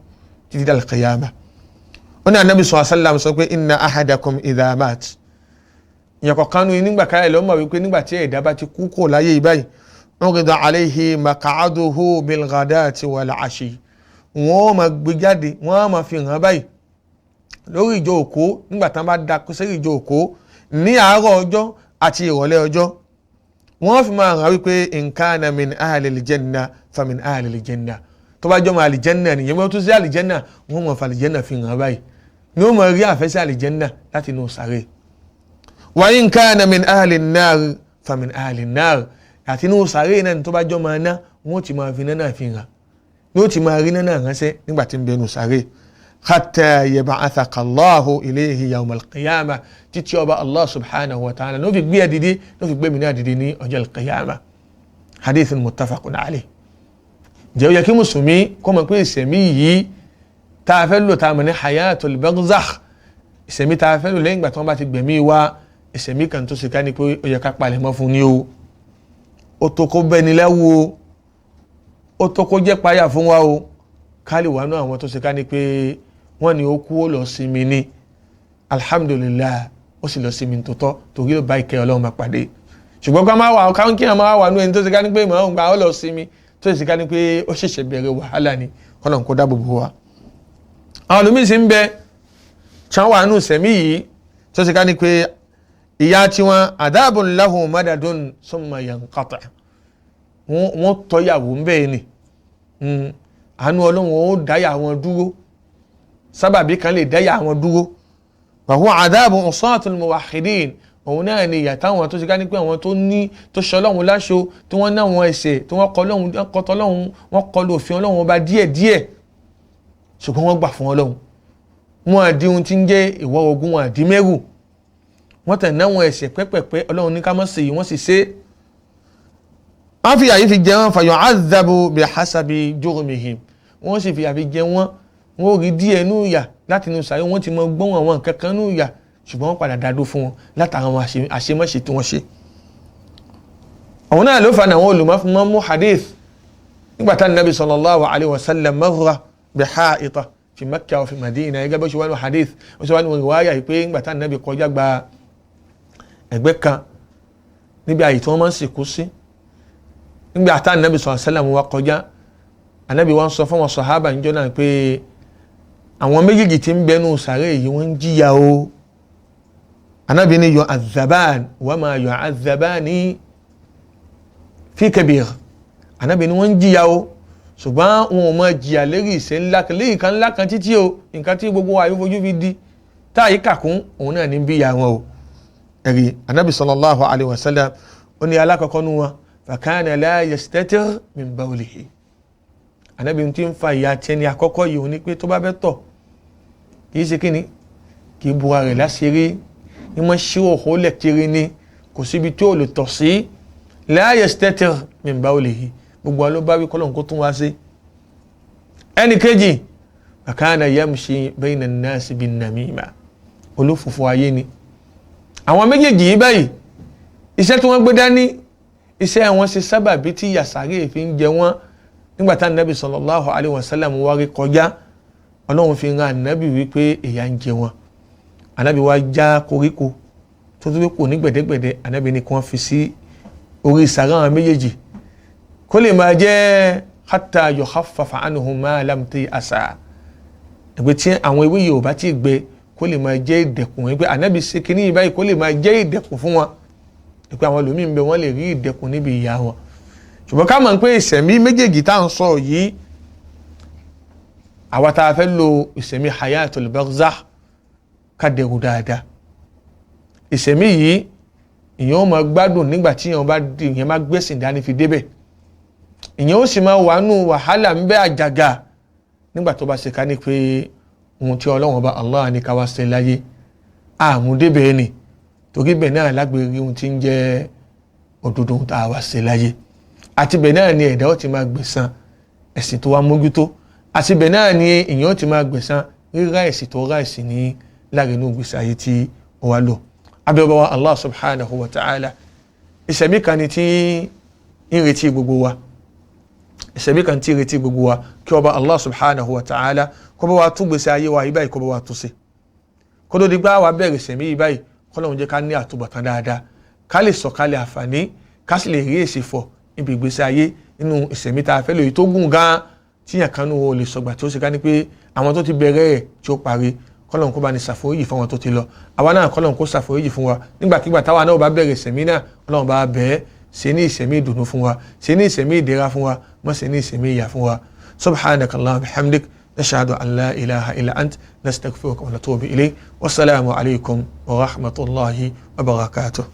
títí dal qiyama. Ó ní Ànábì sallallahu alaihi wasallam sọ pé inna ahadakum idha mat, ìyẹn kọ̀ọ̀kan ní nígbà káyọ̀ lọ́mọ wípé nígbà tí ẹ̀dá bá ti kú kò láyé báyìí, urida alayhi maq'aduhu bil ghadati wal ashi, wọ́n máa gbé jáde, wọ́n máa fi hàn báyìí lórí ìjọ òkó nígbà tí wọ́n bá da sórí ìjọ òkó ní àárọ̀ ọjọ́ àti ìrọ̀lẹ́ ọjọ́, wọ́n fi máa hàn wípé in kana min ahlil janna fa min ahlil janna, tó bá jọmọ àlìjẹ́nà nìyẹn, wọ́n tún sí àlìjẹ́nà, wọ́n máa fa àlìjẹ́nà fi hàn báyìí ni wọ́n máa rí àfẹ́sí àlìjẹ́nà láti inú sàré. Wa in kana min ahlin nar fa min ahlin nar, àti inú sàré náà tó bá jọmọ aná, wọ́n ti máa fi náà fi hàn, ní ó ti máa rí náà ránṣẹ́ nígbà tí ń bẹnu sàré. Hatta yab'athaka Allahu ilayhi yawm al-qiyamah, títí ọba Allah subhanahu wa ta'ala ló fi gbé ẹ dìde, ló fi gbé mi náà dìde ní ọjọ́ al-qiyamah. Hadithun muttafaqun alayh. Jẹ́ ó yẹ kí mùsùlùmí kó mọ̀ pé ìsẹ̀mí yìí tá a fẹ́ lò, tá a mọ̀ ní hayatul barzakh, ìsẹ̀mí tá a fẹ́ lò lẹ́yìn ìgbà tí wọ́n bá ti gbẹ̀mí wa, ìsẹ̀mí kan tó ṣe ká ní pé ó yẹ ká palẹ̀ mọ́ fún ni o, ó tó kó bẹ́ni lẹ́wọ́ o, ó tó kó jẹ́ páyà fún wa o, ká lè wà nú àwọn tó ṣe ká ní pé wọ́n ní ó kú ó lọ sinmi ni. Alhamdulillah, ó sì lọ sinmi tó tọ́, torí ó bá ìkẹ́ Ọlọ́run máa pàdé. Ṣùgbọ́n ká máa wà ká kí máa wà nú ẹni tó ṣe ká ní pé màá ń gba ó lọ sinmi, tó ṣe ká ní pé ó ṣẹ̀ṣẹ̀ bẹ̀rẹ̀ wàhálà ni, Ọlọ́run kó dáàbò bò wá. Àwọn olùmíì sì ń bẹ tí wọ́n wà nú sẹ̀mí yìí tó ṣe ká ní pé ìyà tiwọn adabun lahu madadun summa yanqata, wọ́n tọ́yàwó ń bẹ́ẹ̀ ni, àánú Ọlọ́run ó dáyà wọn dúró, sábàbí kan lè dáyà wọn dúró. Wa huwa adabu usatul muwahhidin, òun náà ni ìyà táwọn tó ṣe ká ní pé àwọn tó ní tó ṣe Ọlọ́run láṣọ, tí wọ́n ní àwọn ẹ̀ṣẹ̀ tí wọ́n kọ Ọlọ́run, wọ́n kọ tọ́lọ́run, wọ́n kọ lófin Ọlọ́run ọba díẹ̀díẹ̀, ṣùgbọ́n wọ́n gbà fún Ọlọ́run, wọn àdí ohun tí ń jẹ́ ìwọ ogun, wọn àdí mẹ́rù, wọ́n tẹ̀ náwọn ẹ̀ṣẹ̀ pẹ́pẹ̀pẹ́, Ọlọ́run ní ká má ṣe yìí, wọ́n sì ṣe é. Wọ́n fi àyè fi jẹ wọ́n, fayu'adhabu bihasabi jurmihim, wọ́n sì fi àyè fi jẹ wọ́n, wọ́n ò rí díẹ̀ nú ìyà láti inú sàárè, wọ́n ti mọ gbọ́n àwọn nǹkan kan nú ìyà, ṣùgbọ́n wọ́n padà dádó fún wọn látara àwọn àṣemáṣe tí wọ́n ṣe. Àwọn náà ló fa àwọn olùmọ̀ fún wọn mú hadith nígbà tá nàbì sallallahu alayhi wa sallam marra biha'ita fi Makkah wa fi Madina, gẹ́gẹ́ bó ṣe wá ní hadith, ó ṣe wá ní riwaya yìí pé nígbà tá nàbì kọjá gba ẹgbẹ́ kan níbi àyè tí wọ́n máa ń sìnkú sí, nígbà tá nàbì sallallahu alayhi wa sallam wá kọjá, ànábì wa ń sọ fún wọn sàhábà níjọ́ náà pé àwọn méjèèjì tí ń bẹnu sàárè yìí wọ́n ń jìyà o. Ànábì ní yu'adhaban wa ma yu'adhabani fi kabir. Ànábì ni wọ́n ń jìyà o, ṣùgbọ́n wọn ò mọ jìyà lérí ìṣe ńlá kan léyìí kan ńlá kan títí o, nǹkan tí gbogbo wa yóò fojú fi di táyì kàkún òun náà ní bí ìyà wọn o. Ẹ̀rí Ànábì sallallahu alayhi wa sallam ó ní alákọ̀ọ́kọ́ nu wọn fakana la yastatir min bawlihi. Ànábì tí ń fa ìyà tiẹ̀ ní àkọ́kọ́ yìí òun ni pé tó bá fẹ́ tọ̀ kì í ṣe kíni, kì í bora rẹ̀ láṣìírí, ní mọ́ ṣí òhó lẹ̀ kiri ni, kò síbi tí ò lè tọ̀ sí. La yastatir min bawlihi, gbogbo wa ló bá wí kọ́lọ́n kó tún wá sí. Ẹnì kejì fakana yamshi bayna an-nasi bin-namima, olófòfò ayé ni. Àwọn méjèèjì yìí báyìí iṣẹ́ tí wọ́n gbé dání, iṣẹ́ wọn ṣe sábàbí tí yasare fi ń jẹ wọ́n. Nígbà tá nàbì sallallahu alayhi wa sallam wá rí kọjá, ọlọ́run fi ran ànábì wípé ìyà ń jẹ wọn. Ànábì wá já koríko tó tó kò ní gbẹ̀dẹ́gbẹ̀dẹ́, ànábì ní kí wọ́n fi sí orí ìsàrà àwọn méjèèjì kó lè máa jẹ́ hatta yukhaffafa anhum ma lam ta'asa, ẹgbẹ́ tí àwọn ewé yìí ò bá ti gbẹ kó lè máa jẹ́ ìdẹ̀kùn, ẹgbẹ́ ànábì ṣe kínní yìí báyìí kó lè máa jẹ́ ìdẹ̀kùn fún wọn, ẹgbẹ́ àwọn ẹlòmíín bẹ wọ́n lè rí ìdẹ̀kùn níbi ìyà wọn. Ṣùgbọ́n ká mọ̀ pé ìṣẹ̀mí méjèèjì tá à ń sọ yìí, àwa tá a fẹ́ lo ìṣẹ̀mí hayatul barzakh ká dẹrù dáadáa. Ìṣẹ̀mí yìí ìyẹn ó máa gbádùn nígbà tí ìyẹn bá di ìyẹn bá gbẹ̀sìn dání fi débẹ̀, ìyẹn ó sì máa wà nù wàhálà ń bẹ àjàgà nígbà tó bá ṣe ká ní pé ohun tí Ọlọ́run ọba Allah ní ká wá ṣe láyé àmúdébẹ̀ ni, torí bẹ̀ náà lágbèrè ohun tí ń jẹ́ òdodo ohun tá a wá ṣe láyé, àti bẹ̀ náà ni ẹ̀dá ó ti máa gbẹ̀san ẹ̀sìn tó wá mójútó, àti bẹ̀ náà ni ìyẹn ó ti máa gbẹ̀san rírá ẹ̀sìn tó rá ẹ̀sìn ní láàrin inú ìgbésí ayé tí ó wá lò. Abẹ́ ọba wa Allah subhanahu wa ta'ala, ìṣẹ̀mí kan ni tí ń retí gbogbo wa, ìṣẹ̀mí kan tí ń retí gbogbo wa, kí ọba Allah subhanahu wa ta'ala kó bá wa tún gbèsè ayé wa yìí báyìí, kó bá wa tún ṣe kó tó di pé àwa bẹ̀rẹ̀ ìṣẹ̀mí yìí báyìí, k'Ọlọ́run jẹ́ ká ní àtúbọ̀tán dáadáa, ká lè sọ̀kalẹ̀ àǹfààní, ká sì lè rí èsì fọ̀ níbi ìgbésí ayé nínú ìṣẹ̀mí tá a fẹ́ lò yìí tó gùn gan-an tíyàn kan nù ó lè sọgbà tí ó ṣe ká ní pé àwọn tó ti bẹ̀rẹ̀ ẹ̀ tí ó parí. K'Ọlọ́run kó bá ní ṣàforíjì fún àwọn tó ti lọ, àwa náà k'Ọlọ́run kó ṣàforíjì fún wa nígbàkigbà táwa náà bá bẹ̀rẹ̀ ìṣẹ̀mí náà, Ọlọ́run bá bẹ̀ẹ́ ṣe ní ìṣẹ̀mí ìdùnnú fún wa, ṣe ní ìṣẹ̀mí ìdẹ̀ra fún wa, má ṣe ní ìṣẹ̀mí ìyà fún wa. Subhanaka Allahumma bihamdik, nashhadu an la ilaha illa ant, nastaghfiruka wa natubu ilayk. Wasalaamu alaykum wa rahmatulahi wa barakatuh.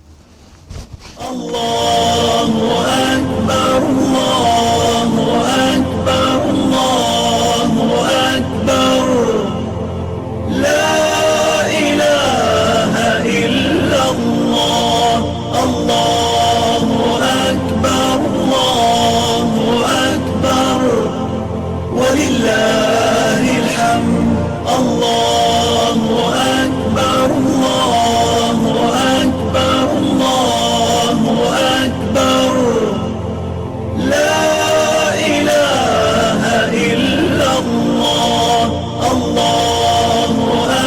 Allahu akbar, Allahu akbar, Allahu akbar. La ilaha illa Allah, Allahu akbar, Allahu akbar. Walillahi alhamd, Allahu akbar, Allahu akbar, Allahu akbar. La ilaha illa Allah, Allahu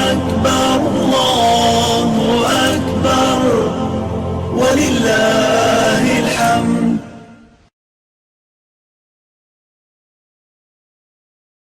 akbar, Allahu akbar. Walillahi.